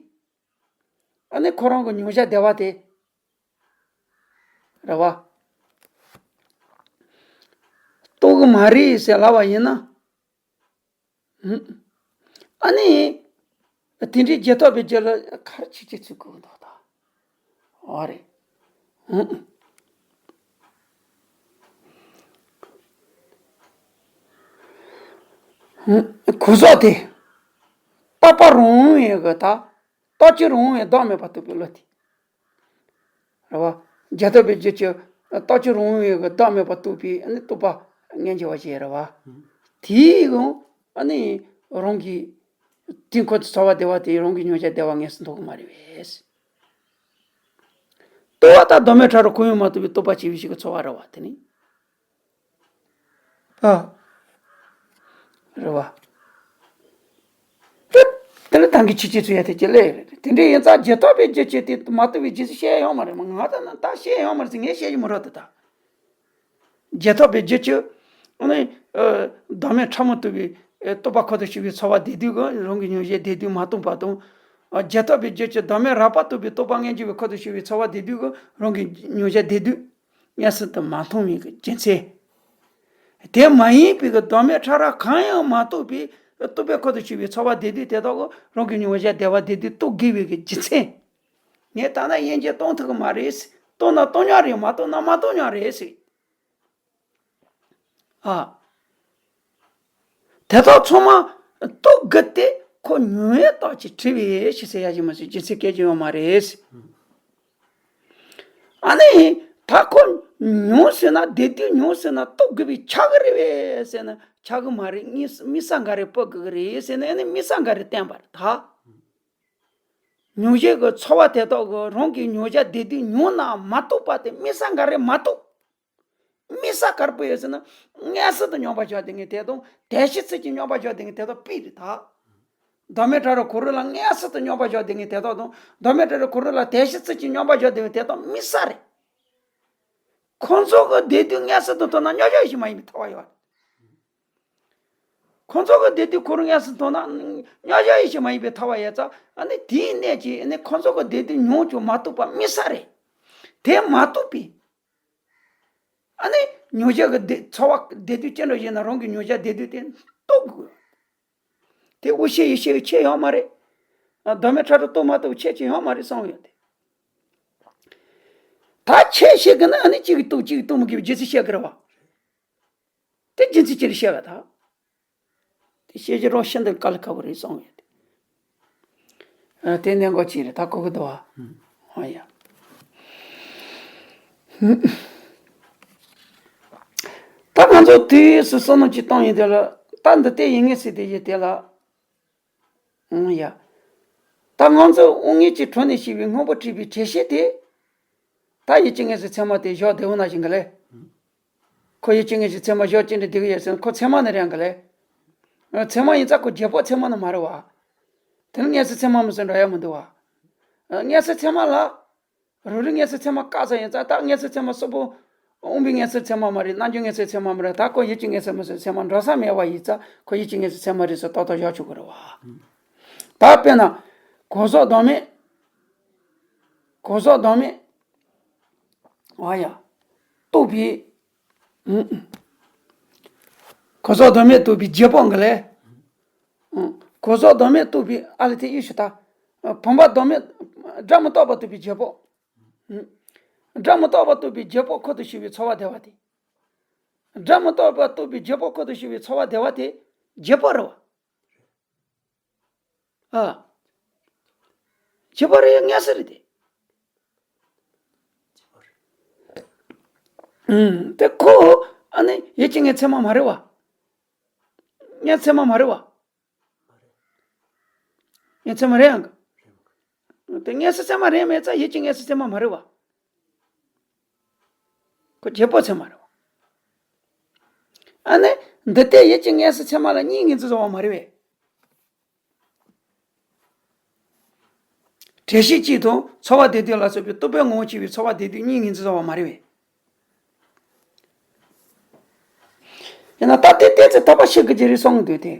ཨ་ནི་ཁོ་རང་གི་མྱོང་བྱ་བདེ་བ་དེ། རེད་བ། རྟོགས་གི་མ་རེད་ཟེར་ལབ་པ་ཡིན་ན། ཧུམ། ཨ་ནི། དེ་འདྲའི་བརྗེད་ཐག་པའི་རྒྱུད་ལ་ག་རེ་བྱེད་ཀྱི་ཚུལ་གོ་འདུག་ད། འོ་རེད། ཧུམ། ཧུམ། གོས་ཟག་དེ། རྟག་པ་རང་དབང་བའི་གི་ད། རྟག་སྤྱོད་རང་དབང་བའི་བདག་མེད་པ་རྟོགས་པའི་བློ་དེ། རེད་བ། བརྗེད་ཐག་པའི་རྒྱུད་ཀྱི་རྟག་སྤྱོད་རང་དབང་བའི་གི་བདག་མེད་པ་རྟོགས་པའི་ཨ་ནི་རྟོག་པ་མངོན་གྱུར་བ་ཞིག་རེད་བ། དེའི་གང་ཨ་ནི་རང་གི་དེ་འཁོར་དུ་ཚོར་བ་བདེ་བ་དེ་རང་གི་མྱོང་བྱ་བདེ་བ་མངོན་སུམ་མཐོང་གི་མ་རེད་པས། རྟོག་པ་དང་བདག་མེད་ཕྲ་རགས་གོ་ཡུལ་མ་རྟོགས་པའི་རྟོག་པ་ཆེ་བའི་ཞིག་གི་ཚོར་བ་རེད་བ་དེ་ནི། ཨ། རེད་བ། དེ་དེ་ལ་ཐང་གི་ཆི་ཆི་ཚུ་ཡ་དེ་ཅི་ལས་རེད། དེ་འདྲ་ཡིན་ཙང་བརྗེད་ཐག་པའི་རྒྱུད་ཀྱི་དེ་མ་རྟོགས་པའི་རྒྱུ་མཚན་བཤད་ཡོང་མ་རེད། མ་ང་ད་ན་ད་བཤད་ཡོང་མ་རེད་ཟེར་ངས་བཤད་ཀྱི་མི་རོགས་དེ་ད། བརྗེད་ཐག་པའི་རྒྱུད་ཀྱི། ཨ་ནི། ཨ། བདག་མེད་ཕྲ་མོ་རྟོགས་པའི། ཨ། རྟོག་པ་འཁོར་དུ་ཆུད་པའི་ཚོར་བ་བདེ་སྡུག་གི་རང་གི་མྱོང་བྱ་བདེ་སྡུག་མ་མཐོང་བ་དང་། ཨ། བརྗེད་ཐག་པའི་རྒྱུད་ཀྱི་བདག་མེད་རགས་པ་རྟོགས་པའི་རྟོག་པ་མངོན་གྱུར་བའི་འཁོར་དུ་ཆུད་པའི་ཚོར་བ་བདེ་སྡུག་གི་རང་གི་མྱོང་བྱ་བདེ་སྡུག་མངོན་སུམ་དུ་མ་མཐོང་བའི་རྒྱུ་མཚན། དེ་མ་ཡིན་པའི་གི་བདག་མེད་ཕྲ་རགས་གང་ཡང་མ་རྟོགས་པའི་རྟོག་པའི་འཁོར་དུ་ཆུད་པའི་ཚོར་བ་བདེ་སྡུག་དེ་དག་གི་རང་གི་མྱོང་བྱ་བདེ་བ་བདེ་སྡུག་རྟོགས་དགོས་པའི་གི་རྒྱུ་མཚན། ངས་ད་ན་དབྱེ་འབྱེད་གཏོང་ཐུབ་ཀྱི་མ་རེད། གཏོང་ན་གཏོང་ཉག་རེད། མ་གཏོང་ན་མ་གཏོང་ཉག་རེད་ཟེར། ཨ། དེ་དག་ཚང་མ་གཏུབ་དགོས་ཏེ་ཁོ་མྱོང་བའི་རྟགས་ཀྱིས་བྲིས་པས་ཞེས་ཟེར་ཡ་ཞིག་མ་ཟད་རྒྱུ་མཚན་སྐད་ཅིག་ཡོད་མ་རེད། ཨ་ནི་ད་ཁོ་མྱོང་ཟེར་ན་བདེ་སྡུག་མྱོང་ཟེར་ན་གཏུབ་དགོས་པས་ཆགས་ཀྱི་རེད་པས་ཟེར་ན་ཆགས་ཀྱི་མ་རེད། དམིགས་དམིགས་བསལ་འགའ་རེ་སྤོ་དགོས་ཀྱི་རེད་ཟེར་ན་ཨ་ནི་དམིགས་བསལ་འགའ་རེ་བསྟན་པ་རེད་ད། མྱོང་བྱེད་ཀྱི་ཚོར་བ་དེ་དག་གི་རང་གི་མྱོང་བྱ་བདེ་སྡུག་མྱོང་ན་མ་གཏུབ་པ་དེ་དམིགས་བསལ་འགའ་རེ་མ་གཏུབ། དམིགས་བསལ་ག་རེ་སྤོ་ཡོད་ཟེར་ན། མངོན་སུམ་དུ་མྱོང་བ་བཞག་བསྡད་མཁན་དེ་དང་དོགས་གཞི་ཚིག་གིས་མྱོང་བ་བཞག་བསྡད་མཁན་དེ་དག་དཔེ་རེད་ད། བདག་མེད་བྲལ་རབ་གོ་རིམ་ལ་མངོན་སུམ་དུ་མྱོང་བ་བཞག་བསྡད་མཁན་དེ་དག་དང་བདག་མེད་བྲལ་རབ་གོ་རིམ་ལ་དོགས་གཞི་ཚིག་གིས་མྱོང་བ་བཞག་བསྡད་མཁན་དེ་དག་དམིགས་བསལ་རེད། ཁོང་ཚོ་གི་བདེ་སྡུག་མངོན་སུམ་དུ་མཐོང་ན་མྱོང་བྱ་ཡིན་ཞིག་མ་ཡིན་པའི་ཐལ་བ་ཡོད། ཁོང་ཚོ་གི་བདེ་སྡུག་ཁོ་རང་མངོན་སུམ་མཐོང་ན་མྱོང་བྱ་ཡིན་ཞིག་མ་ཡིན་པའི་ཐལ་བ་ཡོད་ཙང་ཨ་ནི་དེའི་གནད་ཀྱིས་ཨ་ནི་ཁོང་ཚོ་གི་བདེ་སྡུག་མྱོང་བྱུང་མ་གཏུབ་པ་དམིགས་བསལ་རེད། དེ་མ་གཏུབ་པས། ཨ་ནི་མྱོང་བྱ་གི་བདེ་ཚོར་བ་བདེ་སྡུག་ཅི་འདྲ་ཡིན་ན་རང་གི་མྱོང་བྱ་བདེ་སྡུག་དེ་གཏུབ་དགོས། དེ་དབུ་ཤེས་ཡིད་ཤེས་ཀྱི་ཁྱད་ཡོད་མ་རེད། ཨ། བདག་མེད་བྲལ་རབ་གཏུབ་མ་གཏུབ་ཁྱད་ཅིག་ཡོད་མ་རེད་གསུངས་ཡོད་དེ། ད་ཁྱད་བཤད་གི་ན་ཨ་ནི་གཅིག་གིས་གཏུབ་གཅིག་གིས་གཏུབ་མི་དགོས་པའི་རྒྱུ་མཚན་བཤད་གི་རེད་བ། དེ་རྒྱུ་མཚན་ཅི་རེད་བཤད་ག་ད། དེ་བཤད་རྒྱུ་རང་ཤིན་ཏུ་དཀའ་ལས་ཁག་པོ་རེད་གསུངས་ཡོད་དེ། ཨ། དེ་གནད་འགག་ཅིག་རེད་ད་གོ་གི་འདུག་བ། ཨ་ཡ། ད་ང་ཚོ་དུས་སུ་བསམ་བློ་ཅིག་བཏང་ཡིན་དེ་ལ་ད་འདི་ལྟས་ཡིན་ངེས་ཟེར་དེ་ཡིན་དེ་ལ། ཨང་ཡ། ད་ང་ཚོ་དབུ་སྔོན་གྱི་དྲུང་ནས་བཤད་པའི་སྔོན་པོ་འཁྲུལ་པའི་འགྲེལ་བཤད་དེ། ད་ཡིད་ཀྱི་དངོས་སུ་ཚད་མ་དེ་བཞག་བདེ་བོ་ན་བཞིན་ག་ལེ། ཁོ་ཡིད་ཀྱི་དངོས་སུ་ཚད་མ་བཞག་ཅི་འདྲ་བསྡད་ཀྱི་ཡོད་ཟེར་ན་ཁོ་ཚད་མ་ནི་རེད་ག་ལེ། ཚད་མ་ཡིན་ཙང་ཁོ་བརྗེ་སྤོང་ཚད་མ་ནི་མ་རེད་བ། དེ་ནི་དངོས་སུ་ཚད་མ་མི་སྲིད་འགྲོ་ཡ་མི་འདུག་བ། དངོས་སུ་ཚད་མ་ལ། རང་རིག་དངོས་སུ་ཚད་མ་བཀག་ཚར་ཡིན་ཙང་ད་དངོས་སུ་ཚད་མ་གསལ་པོ། དབུ་མའི་དངོས་སུ་ཚད་མ་མ་རེད། རྣལ་འབྱོར་དངོས་སུ་ཚད་མ་མ་རེད། ད་ཁོ་ཡིད་ཀྱི་དངོས་སུ་མི་སྲིད་ཚད་མ་འགྲོ་ས་མེད་པ་ཡིན་ཙང་ཁོ་ཡིད་ཀྱི་དངོས་སུ་ཚད་མ་རེད་ཟེར་ཏག་ཏག་བཞག་ཆོག་གི་རེད་བ། ད་དཔེར་ན། གོ་ཟག་བདག་མེད། གོ་ཟག་བདག་མེད། ཨ་ཡ། རྟོགས་པའི། ཨུ། གོ་ཟག་བདག་མེད་རྟོགས་པའི་བརྗེ་སྤོང་གི་ལས། ཨུ། གོ་ཟག་བདག་མེད་རྟོགས་པའི་ཨ་ལས་དེ་ཡོད་ཞུ་ད། བུམ་པ་བདག་མེད། སྒྲ་མི་རྟག་པ་རྟོགས་པའི་བརྗེ་སྤོང་། ཨུ། སྒྲ་མི་རྟག་པ་རྟོགས་པའི་བརྗེ་སྤོང་ཁོ་ཐག་ཆོད་པའི་ཚོར་བ་བདེ་བ་དེ། སྒྲ་མི་རྟག་པ་རྟོགས་པའི་བརྗེ་སྤོང་ཁོ་ཐག་ཆོད་པའི་ཚོར་བ་བདེ་བ་དེ་བརྗེ་སྤོང་རེད་བ། ཨ། བརྗེ་སྤོང་རེད། དངོས་སུ་རེད་དེ། ཨུམ། དེ་ཁོ་ཨ་ནི་ཡིད་ཀྱི་དངོས་ཚད་མ་མ་རེད་བ། དངོས་ཚད་མ་མ་རེད་བ། དངོས་ཚད་མ་རེད་ཡང་གི། དེ་དངོས་སུ་ཚད་མ་རེད་མེད་ཙང་ཡིད་ཀྱི་དངོས་སུ་ཚད་མ་མ་རེད་བ། ཁོ་བརྗེ་སྤོང་ཚད་མ་རེད་བ། ཨ་ནི་འདི་ལྟས་ཡིད་ཀྱི་དངོས་སུ་ཚད་མ་ལ་གཉིས་ངོས་འཛིན་བཟོ་བ་མ་རེད་པས། དྲན་ཤེས་གཅིག་དང་ཚོར་བ་བདེ་སྡུག་ལ་སོགས་པའི་རྟོག་པའི་ངོ་བོ་གཅིག་པའི་ཚོར་བ་བདེ་སྡུག་གཉིས་ངོས་འཛིན་བཟོ་བ་མ་རེད་པས། ཡིན་ན་ད་ལྟའི་ལྟས་ཚེ་ཐོབ་པ་ཤེས་དགོས་ཀྱི་རེད་གསུང་གི་འདུག་སྟེ།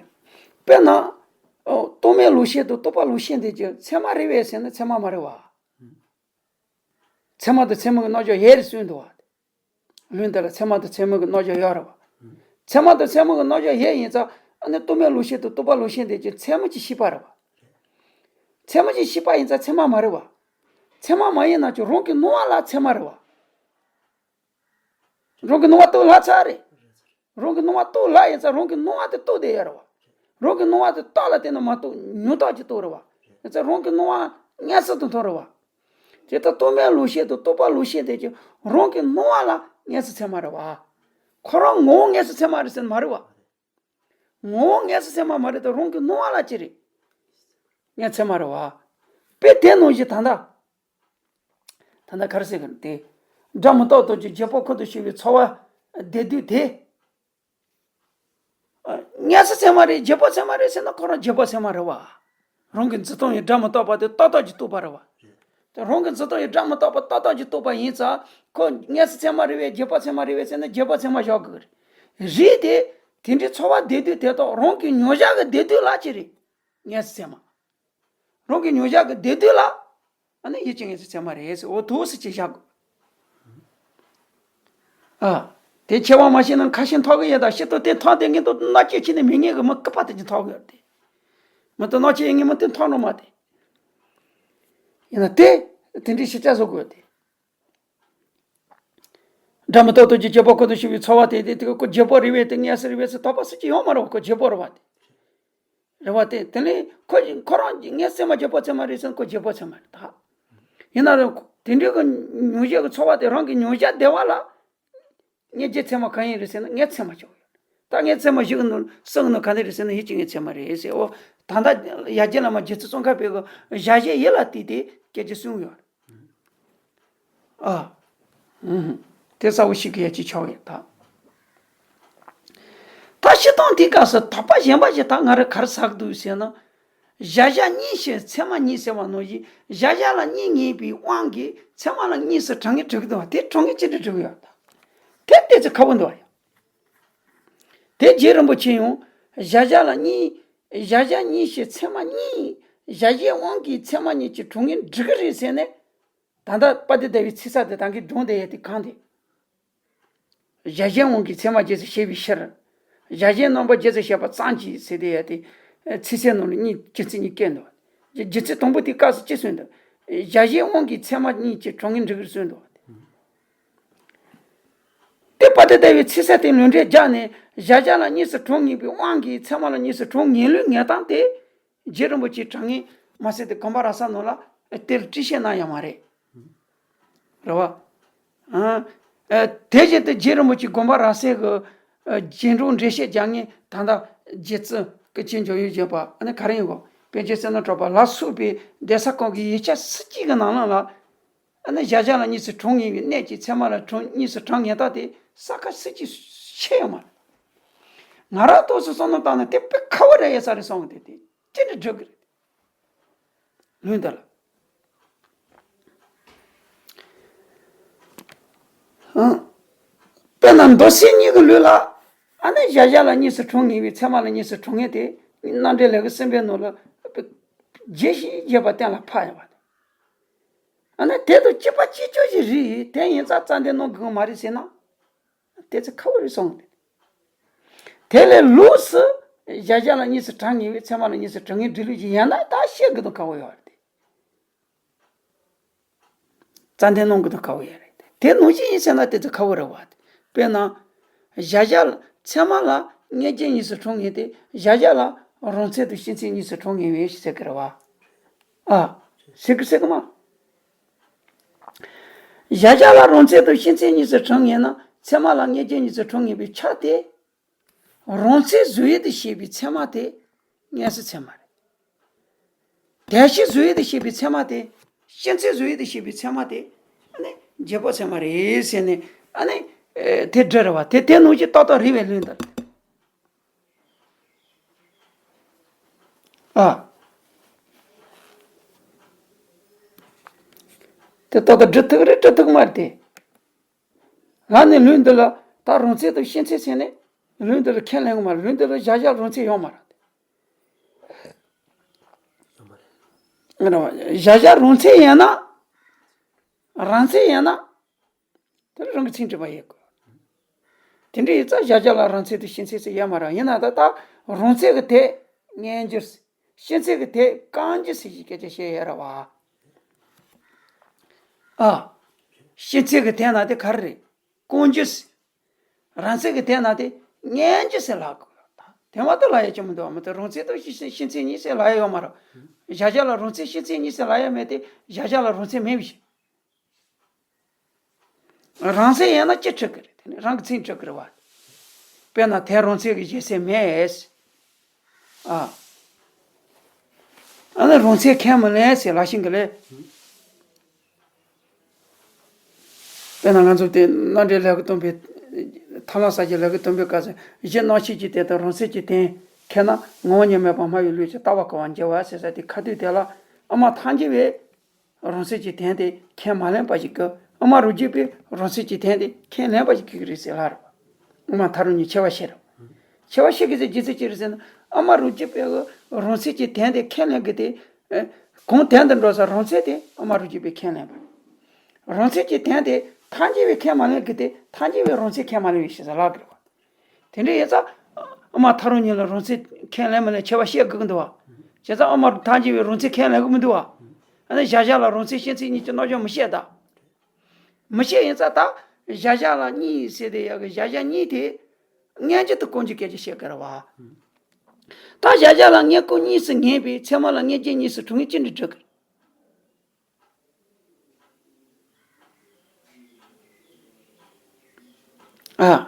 དཔེར་ན། ཨོ། རྟོག་མེད་ལུགས་ཤེས་དང་རྟོག་པ་ལུགས་ཤེས་འདི་གཉིས་ཚད་མ་རེད་པས་ཟེར་ན་ཚད་མ་མ་རེད་བ། ཚད་མ་དང་ཚད་མིན་གྱི་རྣམ་གཞག་ཡོད་རེད་གསུངས་འདུག་བ། ལུང་འདི་ལ་ཚད་མ་དང་ཚད་མིན་གྱི་རྣམ་གཞག་ཡོད་རེད་བ། ཚད་མ་དང་ཚད་མིན་གྱི་རྣམ་གཞག་ཡོད་ཡིན་ཙང་ཨ་ནི་རྟོག་མེད་ལུགས་ཤེས་དང་རྟོག་པ་ལུགས་ཤེས་འདི་གཉིས་ཚད་མིན་གྱི་ཤེས་པ་རེད་བ། ཚད་མིན་གྱི་ཤེས་པ་ཡིན་ཙང་ཚད་མ་མ་རེད་བ། ཚད་མ་མ་ཡིན་ན་ཀྱང་རང་གི་སྣང་བ་ལ་ཚད་མ་རེད་བ། རང་གི་སྣང་བ་རྟོགས་སླ་ཚར་རེད། རང་གི་སྣང་བ་རྟོགས་སླ་ཡིན་ཙང་རང་གི་སྣང་བ་དེ་རྟོགས་བསྡད་ཡོད་རེད་བ། རང་གི་སྣང་བ་དེ་རྟོགས་ལ་བརྟེན་ནས་མ་རྟོགས་མྱོང་རྟོགས་ཀྱི་རྟོགས་རེད་བ། ཡིན་ཙང་རང་གི་སྣང་བ་མངོན་སུམ་དུ་མཐོང་རེད་བ། དེ་ལྟར་རྟོག་མེད་ལུགས་ཤེས་དང་རྟོག་པ་ལུགས་ཤེས་དེ་ཀྱང་རང་གི་སྣང་བ་ལ་དངོས་སུ་ཚད་མ་རེད་བ། ཁོ་རང་ངོ་བོ་དངོས་སུ་ཚད་མ་རེད་ཟེར་ན་མ་རེད་བ། ངོ་བོ་དངོས་སུ་ཚད་མ་མ་རེད་དེ་རང་གི་སྣང་བ་ལ་ཅི་རེད། དངོས་ཚད་མ་རེད་བ། དཔེ་དེ་ནང་བཞིན་ད་ལྟ། ད་ལྟ་ག་རེ་ཟེར་གི་རེད་དེ། སྒྲ་མི་རྟག་རྟོགས་ཀྱི་བརྗེ་སྤོང་ཁོ་ཐག་ཆོད་པའི་ཚོར་བ་བདེ་སྡུག་དེ། དངོས་སུ་ཚད་མ་རེད་བརྗེ་སྤོང་ཚད་མ་རེད་ཟེར་ན་ཁོ་རང་བརྗེ་སྤོང་ཚད་མ་རེད་བ། རང་གི་འཛིན་སྟངས་ཡིན་སྒྲ་མི་རྟག་པ་དེ་ཏག་ཏག་གི་རྟོགས་པ་རེད་བ། དེ་རང་གི་འཛིན་སྟངས་ཡིན་སྒྲ་མི་རྟག་པ་ཏག་ཏག་གི་རྟོགས་པ་ཡིན་ཙང་ཁོ་དངོས་སུ་ཚད་མ་རེད་བས་བརྗེ་སྤོང་ཚད་མ་རེད་བས་ཟེར་ན་བརྗེ་སྤོང་ཚད་མ་བཞག་དགོས་རེད། རེད་དེ། དེ་འདྲའི་ཚོར་བ་བདེ་སྡུག་དེ་དག་རང་གི་མྱོང་བྱ་གི་བདེ་སྡུག་ལ་ཅི་རེད། དངོས་སུ་ཚད་མ། རང་གི་མྱོང་བྱ་གི་བདེ་སྡུག་ལ། ཨ་ནི་ཡིད་ཀྱི་དངོས་སུ་ཚད་མ་རེད་ཟེར་འོ་ཐུགས་སུ་ཅི་བཞག་དགོས། ཨ། དེ་ཁྱད་པར་མ་ཤེས་ན་ཁ་ཤས་མཐོང་གི་ཡོད་ད་ཤེས་ཐུབ་དེ་མཐོང་དེ་ངེས་འདུག་མནར་གཅོད་བྱས་ནས་མི་ངེས་གི་མི་སྐུད་པ་དེ་ཅི་མཐོང་གི་ཡོད་དེ། མི་དེ་མནར་གཅོད་ཡིན་ངེས་མི་དེ་མཐོང་རུང་མ་དེ། ཡིན་ན་དེ། དེ་འདྲའི་ཤེས་བྱ་བཟོ་དགོས་ཏེ། སྒྲ་མི་རྟག་སྟོབས་ཀྱིས་བརྗོད་པ་ཁོ་ན་ཞིག་པའི་ཚོར་བ་དེ་དེ་དེ་ཁོ་བརྗོད་པ་རེད་པས་དེ་ངེས་སུ་རེད་པས་སུ་དོགས་པ་སུ་ཅི་ཡོང་མ་རུང་ཁོ་བརྗོད་པ་རེད་པ་དེ། རེད་པ་དེ་དེ་ནས་ཁོ་ཁོ་རང་ངས་ཚད་མ་བརྗོད་པ་ཚད་མ་རེད་ཟེར་ན་ཁོ་བརྗོད་པ་ཚད་མ་རེད་ད། ཡིན་ན་རུང་དེ་འདྲའི་གི་མྱོང་བྱེད་ཀྱི་ཚོར་བ་དེ་རང་གི་མྱོང་བྱ་བདེ་བ་ལ། ངས་རྗེ་ཚད་མ་གང་ཡིན་རེད་ཟེར་ན་ངས་ཚད་མ་བྱུང་ཡོད། ད་ངས་ཚད་མ་ཞིག་ནོར་སོང་ནོར་ག་འདྲ་རེད་ཟེར་ན་ཡིད་ཀྱི་ངས་ཚད་མ་རེད་ཟེར་འོ། ད་ལྟ་ཡ་རྒྱལ་བླ་མ་རྗེ་བཙུན་ཙོང་ཁ་པའི་གི་ཞལ་བཞེས་ཡིད་ལ་གཏད་དེ་སྐད་ཆ་གསུངས་ཡོད། ཨ། ཨུམ། དེ་གསལ་བོ་ཞིག་གི་ཡ་ཅིག་ཆགས་ཡོད་ད། ད་སྤྱིར་བཏང་དེའི་སྐབས་སུ་དོགས་པ་གཞན་པ་ཞིག་ད་ང་རང་ག་རེ་ཟེར་གི་འདུག་ཟེར་ན། གཞལ་བྱ་གཉིས་ཞེས་ཚད་མ་གཉིས་ཟེར་བ་ནང་བཞིན་གཞལ་བྱ་ལ་གཉིས་ངེས་པའི་དབང་གིས་ཚད་མ་ལ་གཉིས་སུ་གྲངས་ངེས་གྲུབ་ཀྱི་འདུག་བ་དེ་གྲངས་ངེས་ཅི་འདྲ་གྲུབ་ཀྱི་ཡོད་དམ། དེ་ཏོག་ཙམ་ཁག་པོ་འདུག་བ་ཡང་། དེ་རྗེ་རིན་པོ་ཆེ་ཡང་གཞལ་བྱ་ལ་གཉིས། གཞལ་བྱ་གཉིས་ཞེས་ཚད་མ་གཉིས། གཞལ་བྱའི་དབང་གིས་ཚད་མ་གཉིས་ཀྱི་གྲངས་ངེས་འགྲིག་གི་རེད་ཟེར་ནས། ད་ལྟ་དཔལ་ལྡན་ཟླ་བའི་ཚིག་གསལ་དེ་ད་གིན་སྒྲུང་དེ་ཡ་དེ་གང་དེ། གཞལ་བྱའི་དབང་གིས་ཚད་མ་རྗེས་སུ་བཤད་པའི་ཕྱིར། གཞལ་བྱའི་རྣམ་པ་རྗེས་སུ་བཤད་པ་ཙམ་གྱིས་ཟེར་དེ་ཡ་དེ། ཚིག་གསལ་ནང་ལ་གཉིས་རྒྱུ་མཚན་གཉིས་བཀོད་འདུག་རྒྱུ་མཚན་དང་པོ་དེ་སྐབས་སུ་ཅི་གསུངས་འདུག་གཞལ་བྱའི་དབང་གིས་ཚད་མ་གཉིས་ཀྱི་གྲངས་ངེས་འགྲིག་གི་གསུངས་འདུག་དེ་དཔལ་ལྡན་ཟླ་བའི་ཚིག་གསལ་དེ་ལུང་འདྲེན་བརྒྱབ་ནས་གཞལ་བྱ་ལ་གཉིས་སུ་གྲངས་ངེས་པའི་དབང་གིས་ཚད་མ་ལ་གཉིས་སུ་གྲངས་ངེས་ལུགས་ངེས་སྟངས་དེ། རྗེ་རིན་པོ་ཆེའི་དྲང་ངེས་མ་ཟད་དེ་དགོངས་པ་རབ་གསལ་ནང་ལ་དེར་བྲིས་བཤད་གནང་ཡོད་མ་རེད། རེད་བ། ཨ། ཨ། དེ་བཞིན་དུ་རྗེ་རིན་པོ་ཆེའི་དགོངས་པ་རབ་གསལ་གྱི་ཨ། རྗེས་འགྲོ་འགྲེལ་བཤད་རྒྱག་མཁན་ད་ལྟ་རྗེ་བཙུན་སྐུ་མཁྱེན་འཇམ་དབྱངས་བཞད་པ་ཨ་ནི་ག་རེ་ཡིན་གོ། པཎ་ཆེན་བསོད་ནམས་གྲགས་པ་ལ་སོགས་པའི་གདན་ས་ཁག་གི་ཡིག་ཆ་སུ་གཅིག་གི་ནང་ལོགས་ལ་ཨ་ནི་གཞལ་བྱ་ལ་གཉིས་སུ་གྲངས་ངེས་པའི་གནད་ཀྱིས་ཚད་མ་ལ་གྲངས་གཉིས་སུ་གྲངས་ངེས་སྟངས་དེ་ས་ཁ་སུ་གཅིག་བཤད་ཡོད་མ་རེད། ང་རང་ཐོག་སུ་བསམ་བློ་བཏང་ན་དེ་དཔེ་ཁག་པོ་རེད་ཡ་ས་རེད་བསམ་གི་འདུག་དེ་ཅི་འདྲ་འགྲིག་གི་རེད། ལུང་འདི་ལ། ཨང་། དཔེར་ན་མདོ་སེམས་གཉིས་ཀྱི་ལུགས་ལ། ཨ་ནི་གཞལ་བྱ་ལ་གཉིས་སུ་གྲངས་ངེས་པའི་ཚད་མ་ལ་གཉིས་སུ་གྲངས་ངེས་དེ། རྣམ་འགྲེལ་ལེའུ་གསུམ་པའི་ནང་ལ། རྒྱས་ཤིང་རྒྱས་པ་གཏན་ལ་ཕབ་ཡོད་པ་དང་། ཨ་ནི་དེ་དང་གཅིག་པ་གཅིག་རྐྱང་ཞིག་རེད། དེ་ཡིན་ཙང་རྩ་འདི་གནང་དགོས་མ་རེད་ཟེར་ན། དེ་ཚོ་ཁག་པོ་རེད་གསུངས་ཏེ། དེ་ལས་ལོགས་སུ་གཞལ་བྱ་ལ་གཉིས་སུ་གྲངས་ངེས་པའི་ཚད་མ་ལ་གཉིས་སུ་གྲངས་ངེས་འགྲིག་ལུགས་ཀྱི་ཡང་ན་ད་བཤད་དགོས་དོན་ཁག་པོ་ཡོད་རེད་དེ། རྩ་འདི་གནང་དགོས་དོན་ཁག་པོ་ཡོད་རེད་དེ། དེ་ནང་བཞིན་ཡིན་ཟེར་ན་དེ་ཚོ་ཁག་པོ་རེད་བ། དཔེར་ན། གཞལ་བྱ་ཚད་མ་ལ་མངོན་རྗེས་གཉིས་སུ་གྲངས་ངེས་ཏེ་གཞལ་བྱ་ལ་རང་མཚན་དང་ཕྱི་མཚན་གཉིས་སུ་གྲངས་ངེས་པས་ཟེར་གི་རེད་བ། ཨ། ཟེར་གི་ཟེར་གི་མ། གཞལ་བྱ་ལ་རང་མཚན་དང་ཕྱི་མཚན་གཉིས་སུ་གྲངས་ངེས་ན་ཚད་མ་ལ་མངོན་རྗེས་གཉིས་སུ་གྲངས་ངེས་པའི་ཆ་དེ། རང་མཚན་བཟོ་ཡུལ་དུ་བྱས་པའི་ཚད་མ་དེ་མངོན་སུམ་ཚད་མ་རེད། དོན་སྤྱི་བཟོ་ཡུལ་དུ་བྱས་པའི་ཚད་མ་དེ་ཕྱི་མཚན་བཟོ་ཡུལ་དུ་བྱས་པའི་ཚད་མ་དེ་ཨ་ནི་བརྗོད་པ་ཚད་མ་རེད་ཟེར་ནས་ཨ་ནི་དེ་འདྲ་རེད་བ། དེ་དེ་ནང་བཞིན་ཏག་ཏག་རེད་པས་ལུང་འདི་ལ། ཨ། དེ་ཏག་ཏག་འགྲིག་ཐུབ་རེད་འགྲིག་ཐུབ་མ་རེད་དེ། ང་ནི་ལུང་འདི་ལ་ད་རང་མཚན་དང་ཕྱི་མཚན་ཟེར་ནས་ལུང་འདི་ལ་ཁས་ལེན་གི་མ་རེད། ལུང་འདི་ལ་གཞལ་བྱ་རང་མཚན་ཡོད་མ་རེད། གཞལ་བྱ་རང་མཚན་ཡིན་ན། རང་མཚན་ཡིན་ན། དེ་ལ་རང་གི་མཚན་གྲུབ་པ་ཡིན་དགོས། དེ་འདྲ་ཡིན་ཙང་གཞལ་བྱ་ལ་རང་མཚན་དང་ཕྱི་མཚན་ཟེར་ཡོད་མ་རེད། ཡིན་ན་ད་ལྟ་རང་མཚན་གྱི་དེ་སྙན་འགྱུར། ཕྱི་མཚན་གྱི་དེ་རྐང་འགྱུར་ཟེར་གྱི་སྐད་ཆ་བཤད་ཡོད་རེད་བ། ཨ། ཕྱི་མཚན་གྱི་དེ་ན་དེ་ག་རེ་རེད། རྐང་འགྱུར་ཟེར། རང་མཚན་གྱི་དེ་ན་དེ་སྙན་འགྱུར་ཟེར་ལབ་དགོས་ཡོད་ད། དེ་མ་གཏོགས་ལབ་ཡ་ཅི་མི་འདུག་བ། མི་དེ་རང་མཚན་དང་ཕྱི་ཕྱི་མཚན་གཉིས་ཟེར་ལབ་ཡ་ཡོད་མ་རེད། གཞལ་བྱ་ལ་རང་མཚན་ཕྱི་མཚན་གཉིས་ཟེར་ལབ་ཡ་མེད་དེ་གཞལ་བྱ་ལ་རང་མཚན་མེད་པའི་ཕྱིར། རང་མཚན་ཡིན་ན་ཅི་འགྲིག་གི་རེད། དེ་ནི་རང་གི་མཚན་འགྲིག་གི་རེད་བ། དཔེར་ན་དེ་རང་མཚན་གྱི་གཞལ་ཚད་མེད། ཨ། ཨ་ནི་རང་མཚན་ཁས་མི་ལེན་ཟེར་ལབ་ཤེས་གི་ལེ། དཔེར་ན་ང་ཚོ་དེ་རྣམ་འགྲེལ་ལེའུ་སྟོང་པའི་ཐ་མ་ས་ཀྱི་ལེའུ་སྟོང་པའི་སྐབས་སུ་གཞི་རྣམ་ཤེས་ཀྱི་དོན་དང་རང་མཚན་གྱི་དོན་ཁས་ན་ངོ་བོ་ཉིད་མེད་པར་སྨྲ་བའི་ལུགས་ཀྱི་ལྟ་བ་ག་བར་འགྱུར་བ་ཟེར་ས་དེ་ཁ་ཐུག་དེ་ལ་ཨ་མ་ཐལ་འགྱུར་བས། རང་མཚན་གྱི་དོན་དེ་ཁས་མ་ལེན་པ་ཞིག་གིས་ཨ་མ་རང་རྒྱུད་པས་རང་མཚན་གྱི་དོན་དེ་ཁས་ལེན་པ་ཞིག་གི་རེད་ཟེར་ལབ་རེད། ཨ་མ་ཐལ་རང་ཉིད་ཕྱེ་བ་ཕྱེ་རེད། ཕྱེ་བ་ཕྱེ་གི་ཟེར་རྒྱུ་མཚན་ཅི་རེད་ཟེར་ན་ཨ་མ་རང་རྒྱུད་པས་རང་མཚན་གྱི་དོན་དེ་ཁས་ལེན་གི་དེ། གང་དོན་དུ་འགྲོ་ས་རང་མཚན་དེ་ཨ་མ་རང་རྒྱུད་པས་ཁས་ལེན་པ། རང་མཚན་གྱི་དོན་དེ་ཐལ་འགྱུར་བས་ཁས་མ་ལེན་གི་དེ་ཐལ་འགྱུར་བས་རང་མཚན་ཁས་མ་ལེན་པའི་ཕྱིར་ཟེར་ལབ་གི་རེད་བ། དེ་འདྲ་ཡིན་ཙང་། ཨ་མ་ཐལ་རང་ཉིད་ལ་རང་མཚན་ཁས་ལེན་མི་ལེན་ཕྱེ་བ་ཕྱེ་དགོས་ཀྱི་འདུག་བ། བྱས་ཙང་ཨ་མ་ཐལ་འགྱུར་བས་རང་མཚན་ཁས་ལེན་གྱི་མི་འདུག་བ། ཨ་ནི་གཞལ་བྱ་ལ་རང་མཚན་གཞན་མཚན་གཉིས་ཀྱི་རྣམ་གཞག་མི་བཤད་ད། མི་བཤད་ཡིན་ཙང་ད་གཞལ་བྱ་ལ་གཉིས་ཟེར་དེ་ཡག་གི་གཞལ་བྱ་གཉིས་དེ་མངོན་གྱུར་དུ་ཀུན་གྱི་སྐད་ཅིག་བཤད་དགོས་རེད་བ། ད་གཞལ་བྱ་ལ་མངོན་ཀུན་གཉིས་སུ་ངེས་པའི་ཚད་མ་ལ་མངོན་རྗེས་གཉིས་སུ་གྲུབ་ངེས་ཅི་འདྲ་འགྲིག་གི། ཨ།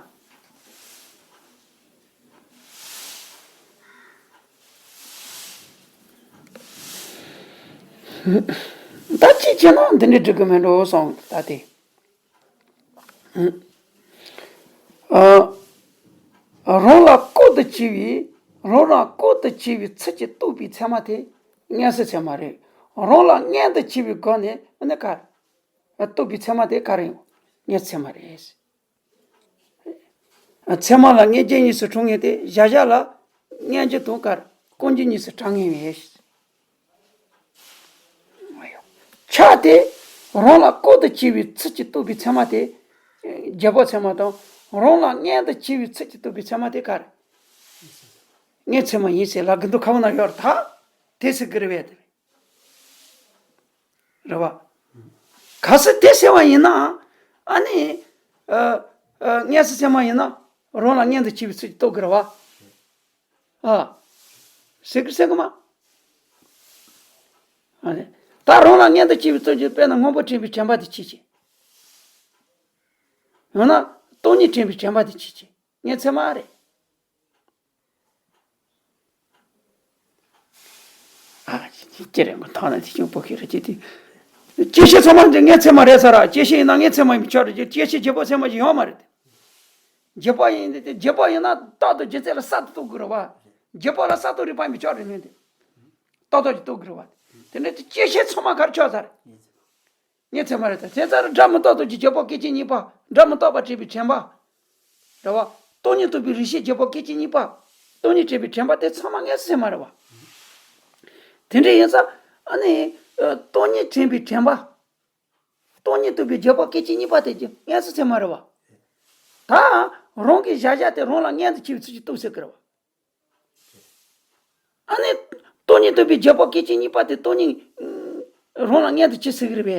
ད་ཅི་བྱས་ན་འདི་འདྲ་འགྲིག་གི་མེད་འགྲོ་བསམ་ད་དེ། ཨ། རང་ལ་ཀུན་ཏུ་གཅིག་པའི་རང་རང་ཀུན་ཏུ་གཅིག་པའི་ཚུལ་གྱིས་རྟོགས་པའི་ཚད་མ་དེ་མངོན་སུམ་ཚད་མ་རེད། རང་ལ་མངོན་དུ་གཅིག་པའི་སྒོ་ནས་ནི་ག་རེ། རྟོགས་པའི་ཚད་མ་དེ་ག་རེ་ཡིན། མངོན་སུམ་ཚད་མ་རེད། ཚད་མ་ལ་མངོན་རྗེས་གཉིས་སུ་གྲུབ་ངེས་ཏེ་གཞལ་བྱ་ལ་མངོན་རྗེས་དང་ག་རེ་ཀུན་རྗེས་གཉིས་སུ་གྲུབ་ངེས་པས། ཆ་དེ་རང་ལ་ཀུན་ཏུ་གཅིག་པའི་ཚུལ་གྱིས་རྟོགས་པའི་ཚད་མ་དེ། རྗེས་དཔག་ཚད་མ་དང་རང་ལ་མངོན་དུ་གཅིག་པའི་ཚུལ་གྱིས་རྟོགས་པའི་ཚད་མ་དེ་ག་རེ། མངོན་ཚད་མ་ཡིན་ཟེར་ལ་དགེ་འདུན་ཁ་བ་ན་ཡོད་རེད་ད། དེ་ཟེར་གི་རེད་པས་དེ། རེད་བ། གལ་སྲིད་དེ་ཟེར་བ་ཡིན་ན། ཨ་ནི། ཨ། ཨ། མངོན་སུམ་ཚད་མ་ཡིན་ན། རང་ལ་མངོན་དུ་གཅིག་པའི་ཚུལ་གྱིས་རྟོགས་དགོས་རེད་བ། ཨ། ཟེར་གི་ཟེར་གི་མ། ཨ་ནི། ད་རང་ལ་མངོན་དུ་གཅིག་པའི་ཚུལ་གྱིས་དཔེར་ན་སྔོན་པོ་དྲན་པའི་དྲན་པ་དེ་གཅིག་བྱས། ཡང་ན། སྟོང་ཉིད་དྲན་པའི་དྲན་པ་དེ་གཅིག་བྱས། མངོན་ཚད་མ་རེད། ཨ། ཅི་རེད་མ་ཐག་ན་དེ་ཅུང་པོ་ཁེ་རེད་ཅེས་ཏེ། སྐྱེད་བྱེད་ཚང་མ་འདི་མངོན་ཚད་མ་རེད་ས་ར། སྐྱེད་བྱེད་ཡིན་ན་མངོན་ཚད་མ་ཡིན་པའི་ཆ་རེད་ཅེས། སྐྱེད་བྱེད་རྗེས་དཔག་ཚད་མ་ཞིག་ཡོད་མ་རེད་དེ། རྗེས་དཔག་ཡིན་དེ་རྗེས་དཔག་ཡིན་ན་རྟག་ཏུ་རྗེས་ཚད་ལ་གསར་དུ་རྟོགས་དགོས་རེད་བ། རྗེས་དཔག་ལ་གསར་གཏོད་རིགས་པ་ཡིན་པའི་ཆ་རེད་ནོ་དེ། རྟག་ཏུ་ཅིག་རྟོགས་དགོས་རེད་བ། དེ་ནས་དེ་སྐྱེད་བྱེད་ཚང་མ་ག་རེ་ཆགས་ས་རེད། མངོན་ཚད་མ་རེད་ད། དེ་ཙམ་སྒྲ་མི་རྟག་སྟོང་གི་རྗེས་དཔག་སྐད་ཅིག་གཉིས་པ། སྒྲ་མི་རྟག་པ་དྲན་པའི་དྲན་པ། རེད་བ། སྟོང་ཉིད་རྟོགས་པའི་རིགས་ཤེས་རྗེས་དཔག་སྐད་ཅིག་གཉིས་པ། སྟོང་ཉིད་དྲན་པའི་དྲན་པ་དེ་ཚང་མ་མངོན་སུམ་ཚད་མ་རེད་བ། དེ་འདྲ་ཡིན་ཙང་ཨ་ནི། ཨ། སྟོང་ཉིད་དྲན་པའི་དྲན་པ། སྟོང་ཉིད་རྟོགས་པའི་རྗེས་དཔག་སྐད་ཅིག་གཉིས་པ་དེ་ཀྱང་མངོན་སུམ་ཚད་མ་རེད་བ། ད་རང་གི་གཞལ་བྱ་དེ་རང་ལ་མངོན་དུ་གྱུར་པའི་ཚུལ་གྱིས་རྟོགས་ཟེར་གི་རེད་བ། ཨ་ནི། སྟོང་ཉིད་རྟོགས་པའི་རྗེས་དཔག་སྐད་ཅིག་གཉིས་པ་དེ་སྟོང་ཉིད། ཨ། རང་ལ་མངོན་དུ་གྱུར་ཟེར་གི་རེད་པས།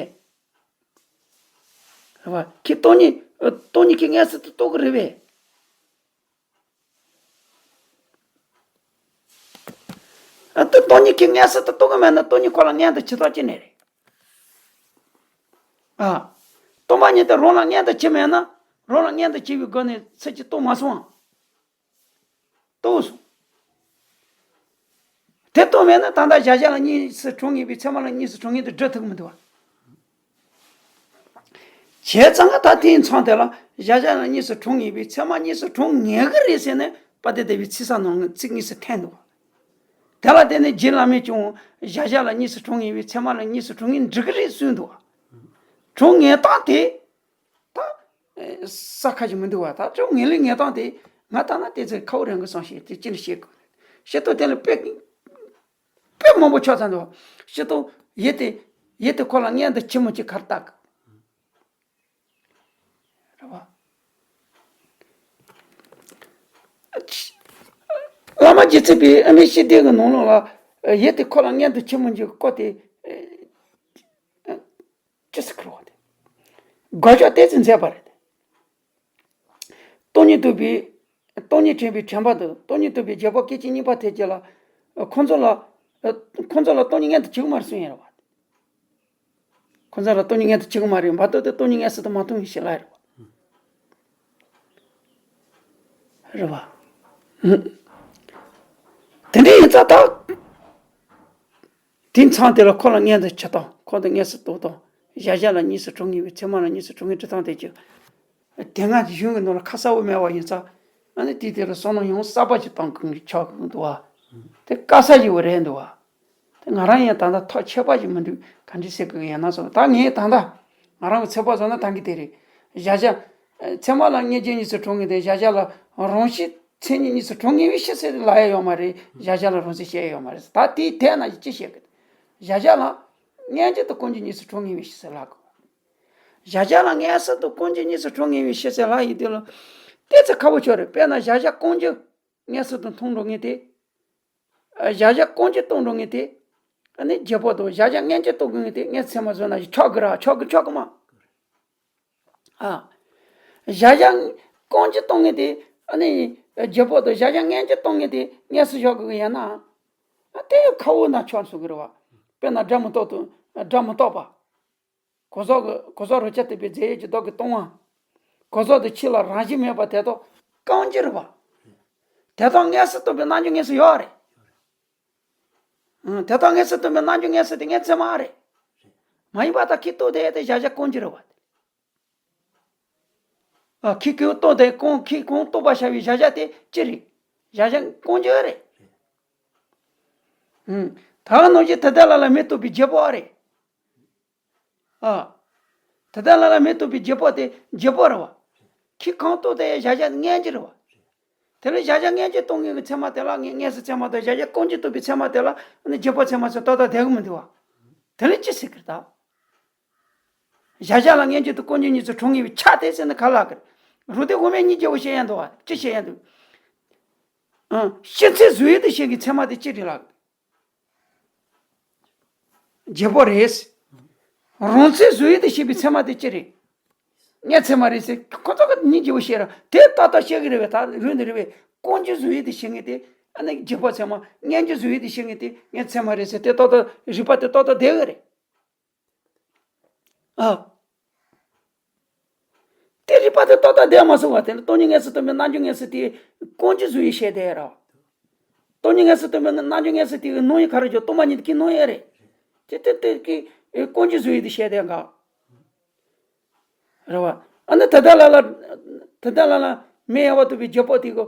རེད་བ། ཁྱེད་སྟོང་ཉིད། ཨ། སྟོང་ཉིད་ཀྱིས་མངོན་སུམ་དུ་རྟོགས་གི་རེད་པས། ཨ། དེ་སྟོང་ཉིད་ཀྱིས་མངོན་སུམ་དུ་རྟོགས་གི་མེད་ན་སྟོང་ཉིད་ཁོ་ལ་མངོན་དུ་གྱུར་ཐབས་ཅི་ནས་རེད། ཨ། སྟོང་པ་ཉིད་དེ་རང་ལ་མངོན་དུ་གྱུར་མེད་ན། རང་ལ་མངོན་དུ་གྱུར་པའི་སྒོ་ནས་ཚུལ་གྱིས་རྟོགས་མ་སོང་ཨ། རྟོགས་སོང་། དེ་རྟོགས་མེད་ན་ད་ལྟ་གཞལ་བྱ་ལ་གཉིས་སུ་གྲུབ་ངེས་པའི་ཚད་མ་ལ་གཉིས་སུ་གྲུབ་ངེས་དེ་སྒྲུབ་ཐུབ་ཀྱི་མི་འདུག་བ། བྱས་ཙང་ད་དེའི་མཚམས་དེ་ལ་གཞལ་བྱ་ལ་གཉིས་སུ་གྲུབ་ངེས་པའི་ཚད་མ་གཉིས་སུ་གྲུབ་ངེས་ཀྱི་རེད་ཟེར་ནས་དཔལ་ལྡན་ཟླ་བའི་ཚིག་གསལ་ནང་ཚིག་གཉིས་སུ་འཐེན་འདུག་བ། དེ་ལ་བརྟེན་ནས་རྗེ་བླ་མས་ཀྱང་གཞལ་བྱ་ལ་གཉིས་སུ་གྲུབ་ངེས་པའི་ཚད་མ་ལ་གཉིས་སུ་གྲུབ་ངེས་འགྲིག་གི་རེད་གསུངས་འདུག་བ། གྲུབ་ངེས་སྟངས་དེ། ད། ས་ཁ་ཞིག་མི་འདུག་བ། ད་ཅུང་ངེས་ལེགས་ངེས་སྟངས་དེ་ང་ལྟ་ན་དེ་ཚོ་ཁ་བོ་རང་གི་བསམ་ཤེས་དེ་ཅི་ནས་ཤེས་དགོས། ཤེས་རྟོགས་དེ་ལ་དཔེ། དཔེ་མང་པོ་ཆགས་ཚར་འདུག་བ། ཤེས་རྟོགས་ཡེ་དེ། ཡེ་དེ་ཁོ་ལ་མངོན་དུ་གྱུར་མི་གྱུར་ག་རེ་བལྟ་དགོས། རེད་བ། བླ་མ་རྗེ་བཙུན་པས་ཨ་མའི་ཤེས་ལྡན་གྱི་ནང་ལོགས་ལ་ཡེ་དེ་ཁོ་ལ་མངོན་དུ་གྱུར་མི་གྱུར་སྐོར་དེ། ཅི་ཟེར་ཁུར་བ་དེ། དགག་བྱ་ཏོག་ཙམ་མཛད་པ་རེད། སྟོང་ཉིད་རྟོགས་པའི། སྟོང་ཉིད་དྲན་པའི་དྲན་པ་དང་སྟོང་ཉིད་རྟོགས་པའི་རྗེས་དཔག་སྐད་ཅིག་གཉིས་པ་དེ་གཅིག་ལ། ཁོང་ཚོ་ལ། ཁོང་ཚོ་ལ་སྟོང་ཉིད་མངོན་དུ་གྱུར་གྱི་མ་རེད་གསུངས་ཡིན་རེད་བ། ཁོང་ཚོ་ལ་སྟོང་ཉིད་མངོན་དུ་གྱུར་གྱི་མ་རེད་བར་དོ་དེ་སྟོང་ཉིད་མངོན་སུམ་དུ་མ་མཐོང་བའི་ཕྱིར་ལ་རེད་བ། རེད་བ། དེ་འདྲ་ཡིན་ཙང་ད། དེའི་མཚམས་དེ་ལ་ཁོ་ལ་མངོན་དུ་གྱུར་སྟངས། ཁོ་དང་མངོན་སུམ་རྟོགས་སྟངས། གཞལ་བྱ་ལ་གཉིས་སུ་གྲུབ་ངེས་པའི་ཚད་མ་ལ་གཉིས་སུ་གྲུབ་ངེས་སྒྲུབ་སྟངས་དེ་གཅིག་དེ་སྔ་གཞུང་གི་ནང་ལ་ཁ་གསལ་བོ་མེད་པ་ཡིན་ཙང་། ཨ་ནི་དེའི་དེ་ལ་བསམ་བློ་ཡང་གསར་པ་ཞིག་གཏོང་དགོས་ཀྱི་ཆགས་ཀྱི་འདུག་བ། དེ་དཀའ་ས་ཞིག་རེད་འདུག་བ། དེ་ང་རང་ཡང་ད་ལྟ་ཐག་ཆོད་པ་ཞིག་མི་འདུག་ག་འདྲ་ཟེར་དགོས་ཀྱི་ཡིན་ན་སོང་ད་ངས་ད་ལྟ་ང་རང་གི་ཚོད་དཔག་བཟོ་ན་ད་གི་དེ་རེད། གཞལ་བྱ། ཚད་མ་ལ་མངོན་རྗེས་གཉིས་སུ་གྲུབ་ངེས་དེ་གཞལ་བྱ་ལ་རང་བཞིན་མཚན་ཉིད་གཉིས་སུ་གྲུབ་ངེས་པའི་ཕྱིར་ཟེར་ལབ་ཡ་ཡོད་མ་རེད། གཞལ་བྱ་ལ་རང་མཚན་བཤད་ཡ་ཡོད་མ་རེད། ད་དེའི་ཐད་ན་ཅི་བཤད་གི། གཞལ་བྱ་ལ་མངོན་རྗེས་དང་ཀུན་རྗེས་གཉིས་སུ་གྲུབ་ངེས་པའི་ཕྱིར་ཟེར་ལབ་དགོས། གཞལ་བྱ་ལ་མངོན་སུམ་དང་ཀུན་རྗེས་གཉིས་སུ་གྲུབ་ངེས་པའི་ཕྱིར་ཟེར་ལབ་ཡོང་དུས་ལ། དེ་ཚོ་ཁག་པོ་ཆགས་རེད། དཔེར་ན་གཞལ་བྱ་ཀུན་རྗེས་མངོན་སུམ་དུ་མཐོང་འགྲོ་ངེས་དེ། གཞལ་བྱ་ཀུན་རྗེས་རྟོགས་འགྲོ་ངེས་དེ། ཨ་ནི་བརྗེ་པོ་དང་གཞལ་བྱ་མངོན་གྱུར་རྟོགས་དགོས་ངེས་དེ་ངས་ཚད་མ་བཟོས་ན་ཞིག་ཆོག་གི་ར། ཆོག་གི་ཆོག་གི་མ། ཨ། གཞལ་བྱ་སྐོང་གྱི་གཏོང་ངེས་དེ་ཨ་ནི་བརྗེ་པོ་དང་གཞལ་བྱ་མངོན་གྱུར་རྟོགས་ངེས་དེ་ངས་སུ་བཞག་དགོས་ཡིན་ན། ཨ་དེ་ཁ་བོ་ན་ཆོག་སོང་གི་རེད་བ། དཔེར་ན་སྒྲ་མི་རྟོག་ཏུ་སྒྲ་མི་རྟོག་པ། གོ་ས་གི་གོ་ས་རོ་ཅན་དེ་པའི་རྫས་ཡོད་ཀྱི་བདག་གི་སྟོང་བ། གོ་ས་དེ་ཕྱི་ལ་རང་བཞིན་མེད་པ་དེ་དག་སྐོང་གྱི་རེད་བ། དེ་དག་མངོན་སུམ་རྟོགས་པའི་རྣམ་འགྱུར་དངོས་སུ་ཡོད་རེད། ཨང་། དེ་དག་མངོན་སུམ་རྟོགས་པའི་རྣམ་འགྱུར་དངོས་སུ་དེ་ངས་ཚད་མ་རེད། མ་ཡིན་པ་དག་ཁྱི་ལྟོ་དེ་དེ་གཞལ་བྱ་སྐོང་གྱི་རེད་བ། ཨ། ཁྱི་གང་ལྟོ་དེ་གང་ཁྱི་གང་ལྟོ་པ་བྱ་བའི་གཞལ་བྱ་དེ་ཅི་རེད། གཞལ་བྱ་སྐོང་གྱི་རེད། ཨང་། ད་ག་ནང་བཞིན་དེ་དག་ལ་ལ་མི་རྟོག་པའི་བརྗེ་པོ་རེད། ཨ། དེ་དག་ལ་ལ་མི་རྟོག་པའི་བརྗེ་པོ་དེ་བརྗེ་པོ་རེད་བ། ཁྱི་གང་ལྟོ་དེ་གཞལ་བྱ་མངོན་གྱུར་རེད་བ། དེ་ལས་གཞལ་བྱ་མངོན་གྱུར་རྟོགས་ངེས་ཀྱི་ཚད་མ་དེ་ལ་ངེས་ངེས་སུ་ཚད་མ་དང་གཞལ་བྱ་སྐོང་གྱུར་རྟོགས་པའི་ཚད་མ་དེ་ལ་ནི་བརྗེ་པོ་ཚད་མ་ཟེར་ཏག་ཏག་བསྡད་གི་མི་འདུག་བ། དེ་ལས་ཅི་ཟེར་གི་རེད་ད། གཞལ་བྱ་ལ་མངོན་གྱུར་དང་སྐོང་གྱུར་གཉིས་སུ་གྲངས་ངེས་པའི་ཆ་དེ་ཟེར་ན་ག་ལ་གི་རེད། རུ་དེ་དབུ་མའི་གཉིས་བརྗེ་པོ་བཤད་ཡ་འདུག་བ། ཅི་བཤད་ཡ་འདུག་ཨང་། ཕྱི་ཚིག་བཟོ་ཡུལ་དུ་བཤད་ཀྱི་ཚད་མ་དེ་ཅི་རེད་ལགས། བརྗེ་པོ་རེད། རང་ཚིག་བཟོ་ཡུལ་དུ་བཤད་པའི་ཚད་མ་དེ་ཅི་རེད། ངས་ཚད་མ་རེད་ཟེར་ཁོ་ཚོ་གི་གཉིས་བརྗེ་པོ་བཤད་ར་དེ་ཏག་ཏག་བཤད་གི་རེད་པས། ད་རུང་དེ་རེད་པས། སྐོང་གྱུར་བཟོ་ཡུལ་དུ་བཤད་ངེས་དེ་ཨ་ནི་བརྗེ་པོ་ཚད་མ། མངོན་གྱུར་བཟོ་ཡུལ་དུ་བཤད་ངེས་དེ་ངས་ཚད་མ་རེད་ཟེར་དེ་ཏག་ཏག་རིགས་པ་དེ་ཏག་ཏག་བསྡད་གི་རེད། ཨ། དེ་རིགས་པ་དེ་ཏག་ཏག་བསྡད་མ་སོང་བ། དེ་ནི་སྟོང་ཉིད་དངོས་སུ་རྟོགས་པའི་རྣམ་འགྱུར་དངོས་སུ་དེ་སྐོང་གྱུར་བཟོ་ཡུལ་བཤད་བསྡད་ར། སྟོང་ཉིད་དངོས་སུ་རྟོགས་པའི་རྣམ་འགྱུར་དངོས་སུ་དེ་གི་སྣང་ཡུལ་ག་རེ་བརྗོད། སྟོང་པ་ཉིད་དེ་གི་སྣང་ཡུལ་རེད། དེ་དེ་དེ་གི་སྐོང་གྱུར་བཟོ་ཡུལ་དེ་བཤད་བསྡད་ག་རེད་བ། ཨ་ནི་དེ་དག་ལ་ལ་དེ་དག་ལ་ལ་མི་གཡོ་བ་རྟོགས་པའི་བརྗེ་པོ་དེ་གི་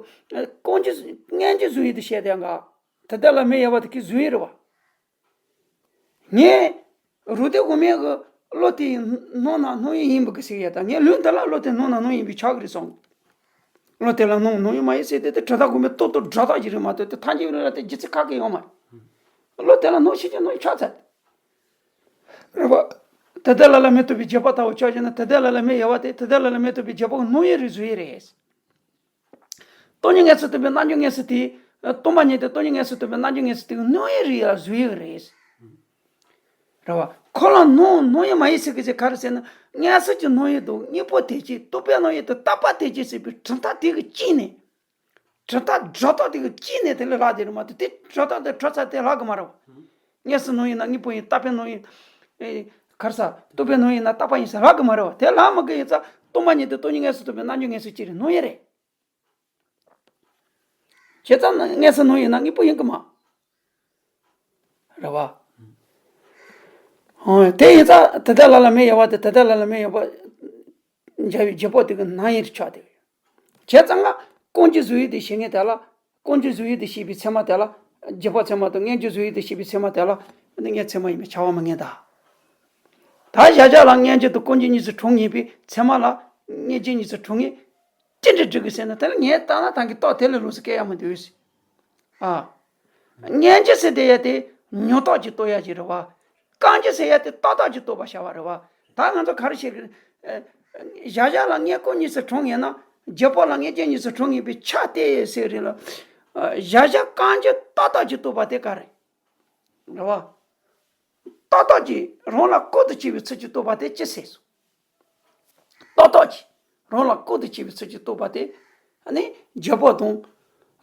སྐོང་གྱུར་མངོན་གྱུར་བཟོ་ཡུལ་དེ་བཤད་བསྡད་ག་དེ་དག་ལ་མི་གཡོ་བ་དེ་གི་བཟོ་ཡུལ་རེད་བ། ངས་རུ་དེ་དབུ་མའི་གི་བློ་དེ་སྣང་ན་སྣང་ཡུལ་ཡིན་པ་གི་ཟེར་ཡ་ད། ངས་ལུང་དེ་ལ་བློ་དེ་སྣང་ན་སྣང་ཡིན་པའི་ཆགས་ཀྱི་རེད་སོང་། བློ་དེ་ལ་སྣང་སྣང་ཡུལ་མ་ཡིན་ཟེར་དེ་དེ་དྲི་ཐག་གོ་མའི་ཏོག་ཏོག་སྒྲ་དག་ཅིག་རེད་མ་གཏོགས་དེ་ཐམས་ཅད་ལ་དེ་རྗེས་ཚིག་ཁ་སྐད་ཡོད་མ་རེད། བློ་དེ་ལ་སྣང་ཤེས་ཀྱི་སྣང་ཡུལ་ཆགས་ཚར། རེད་བ། དེ་དག་ལ་ལ་མི་རྟོག་པའི་བརྗེ་པོ་ལྟ་བུ་ཆོས་ཅན་ན་དེ་དག་ལ་ལ་མི་གཡོ་བ་དེ་དེ་དག་ལ་ལ་མི་རྟོག་པའི་བརྗེ་པོ་གི་སྣང་ཡུལ་རེད་བཟོ་ཡི་རེད། སྟོང་ཉིད་དངོས་སུ་རྟོགས་པའི་རྣམ་འགྱུར་དངོས་སུ་དེ། སྟོང་པ་ཉིད་དེ་སྟོང་ཉིད་དངོས་སུ་རྟོགས་པའི་རྣམ་འགྱུར་དངོས་སུ་དེ་གི་སྣང་ཡུལ་རེད་ཡ་བཟོ་ཡི་རེད། རེད་བ། ཁོ་ལ་སྣང་སྣང་ཡུལ་མ་ཡིན་ཟེར་གི་ཟེར་ག་རེ་ཟེར་ན་མངོན་སུམ་གྱི་སྣང་ཡུལ་དང་དངོས་པོ་དེ་བཞིན་རྟོག་པའི་སྣང་ཡུལ་དང་རྟག་པ་དེ་བཞིན་ཟེར་བའི་གྲུབ་མཐའ་དེ་གི་དཀྱིལ་ནས། གྲུབ་མཐའ་སྒྲོ་བཏགས་དེ་གི་དཀྱིལ་ནས་དེ་ལས་ལྷག་དེ་རེད་མ་གཏོགས་དེ་སྒྲོ་བཏགས་དེ་གྲུབ་མཐའ་དེ་ལྷག་གི་མ་རེད་བ། མངོན་སུམ་སྣང་ཡུལ་ན་དངོས་པོ་ཡིན། རྟག་པའི་སྣང་ཡུལ། ཨེ། ག་རེ་ཟ། རྟོག་པའི་སྣང་ཡུལ་ན་རྟག་པ་ཡིན་ཟེར་ལྷག་གི་མ་རེད་བ། དེ་ལྷག་མི་དགོས་ཡིན་ཙང་སྟོང་པ་ཉིད་དེ་སྟོང་ཉིད་དངོས་སུ་རྟོགས་པའི་རྣམ་འགྱུར་དངོས་སུ་ཅི་རེད། སྣང་ཡུལ་རེད། བྱས་ཙང་ན་མངོན་སུམ་སྣང་ཡུལ་ན་དངོས་པོ་ཡིན་གི་མ་རེད་བ། ཨོ། དེ་ཡིན་ཙང་དེ་དག་ལ་ལ་མི་གཡོ་བ་དེ་དེ་དག་ལ་ལ་མི་གཡོ་བ་འཇལ་བའི་བརྗེ་པོ་དེ་གི་སྣང་ཡུལ་ཆགས་དེ། བྱས་ཙང་ང་སྐོང་གྱུར་བཟོ་ཡུལ་དེ་བྱེད་ངེས་དེ་ལ། སྐོང་གྱུར་བཟོ་ཡུལ་དུ་བྱེད་པའི་ཚད་མ་དེ་ལ། བརྗེ་པོ་ཚད་མ་དང་མངོན་གྱུར་བཟོ་ཡུལ་དུ་བྱེད་པའི་ཚད་མ་དེ་ལ། ནི་ངས་ཚད་མ་ཡིན་པའི་ཆགས་པ་མི་ངེས་ད། ད་གཞལ་བྱ་ལ་མངོན་གྱུར་དང་སྐོང་གྱུར་གཉིས་སུ་གྲངས་ངེས་པའི་ཚད་མ་ལ། མངོན་གྱུར་གཉིས་སུ་གྲངས་ངེས། ཅི་འདྲ་འགྲིག་གི་ཟེར་ན་དེ་ལ་ངས་ལྟ་ན་ཐང་གི་རྟགས་དེ་ལས་ལོགས་སུ་སྐྱེ་ཡ་མི་འདུག་ཟེར། ཨ། མངོན་གྱུར་ཟེར་དེ་ཡ་དེ་མྱོང་རྟོག་ཅིག་རྟོགས་ཡ་ཅིག་རེད་བ། སྐོང་གྱུར་ཟེར་ཡ་དེ་ཏག་ཏག་ཅིག་རྟོགས་པ་བྱ་བ་རེད་བ། ད་ང་ཚོ་ག་རེ་བྱེད་ཀྱི། ཨ། གཞལ་བྱ་ལ་མངོན་སྐོང་གཉིས་སུ་གྲངས་ངེས་ན། བརྗེ་པོ་ལ་མངོན་གྱུར་གཉིས་སུ་གྲངས་ངེས་པའི་ཆ་དེ་ཟེར་རེད་ལ། ཨ། གཞལ་བྱ་སྐོང་གྱུར་ཏག་ཏག་ཅིག་རྟོགས་པ་དེ་ག་རེ། རེད་བ། ཏག་ཏག་ཅིག་རང་ལ་ལྐོག་ཏུ་གྱུར་པའི་ཚུལ་གྱིས་རྟོགས་པ་དེ་ཅི་ཟེར་སོང་། ཏག་ཏག་ཅིག་རང་ལ་ལྐོག་ཏུ་གྱུར་པའི་ཚུལ་གྱིས་རྟོགས་པ་དེ། ཨ་ནི་བརྗེ་པོ་དང་།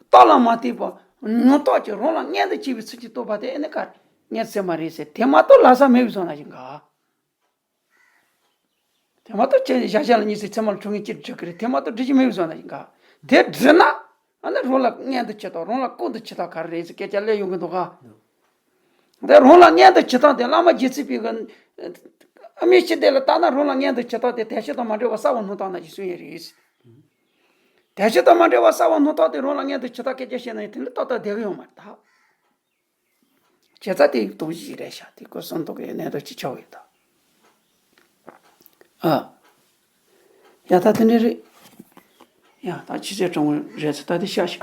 རྟགས་ལ་མ་ལྟོས་པར་མྱོང་རྟོག་ཅིག་རང་ལ་མངོན་དུ་གྱུར་པའི་ཚུལ་གྱིས་རྟོགས་པ་དེ་ཨ་ནི་ག་རེ། མངོན་ཚད་མ་རེད་ཟེར་དེ་མ་གཏོགས་ལྷག་བསམ་མེད་པའི་བཟོ་ན་ཞིག་ག་དེ་མ་གཏོགས་ཁྱེད་གཞལ་བྱ་ལ་གཉིས་སུ་ཚད་མ་ལ་གྲངས་ངེས་ཅིག་འགྲིག་གི་རེད། དེ་མ་གཏོགས་འགྲིག་གི་མེད་པའི་བཟོ་ན་ཞིག་ག་དེ་འགྲིག་ན། ཨ་ནི་རང་ལ་མངོན་དུ་གྱུར་སྟངས་རང་ལ་ལྐོག་ཏུ་གྱུར་སྟངས་ག་རེ་རེད་ཟེར་སྐད་ཆ་སླེབས་ཡོང་གི་འདུག་ག་དེ་རང་ལ་མངོན་དུ་གྱུར་སྟངས་དེ་བླ་མ་རྗེ་བཙུན་པའི་གི། ཨ་མའི་ཞི་བདེ་ལ་བལྟས་ན་རང་ལ་མངོན་དུ་གྱུར་སྟངས་དེ་དལ་བྱེད་དང་མ་འབྲེལ་བར་གསལ་བར་སྣང་སྟངས་ནང་བཞིན་གསུངས་ཡོད་རེད། དལ་བྱེད་དང་མ་འབྲེལ་བར་གསལ་བར་སྣང་སྟངས་དེ་རང་ལ་མངོན་དུ་གྱུར་སྟངས་སྐད་ཆ་བཤད་ན་ཡང་དེ་ནི་ཏག་ཏག་བསྡད་གི་ཡོད་མ་རེད་ད། བྱས་ཙང་དེ་ཡིག་ཏོག་ཞིག་རེད་ཤག་དེ་ཁོ་སུམ་རྟོགས་ཀྱི་གནས་སྟངས་ཅིག་ཆགས་ཡོད་ད། ཨ། ཡ་ད་དེ་འདྲ་རེད། ཡ་ད་ཕྱི་ཚེས་གྲངས་རེད་ཚེ་ད་དེ་ཤག་ཤག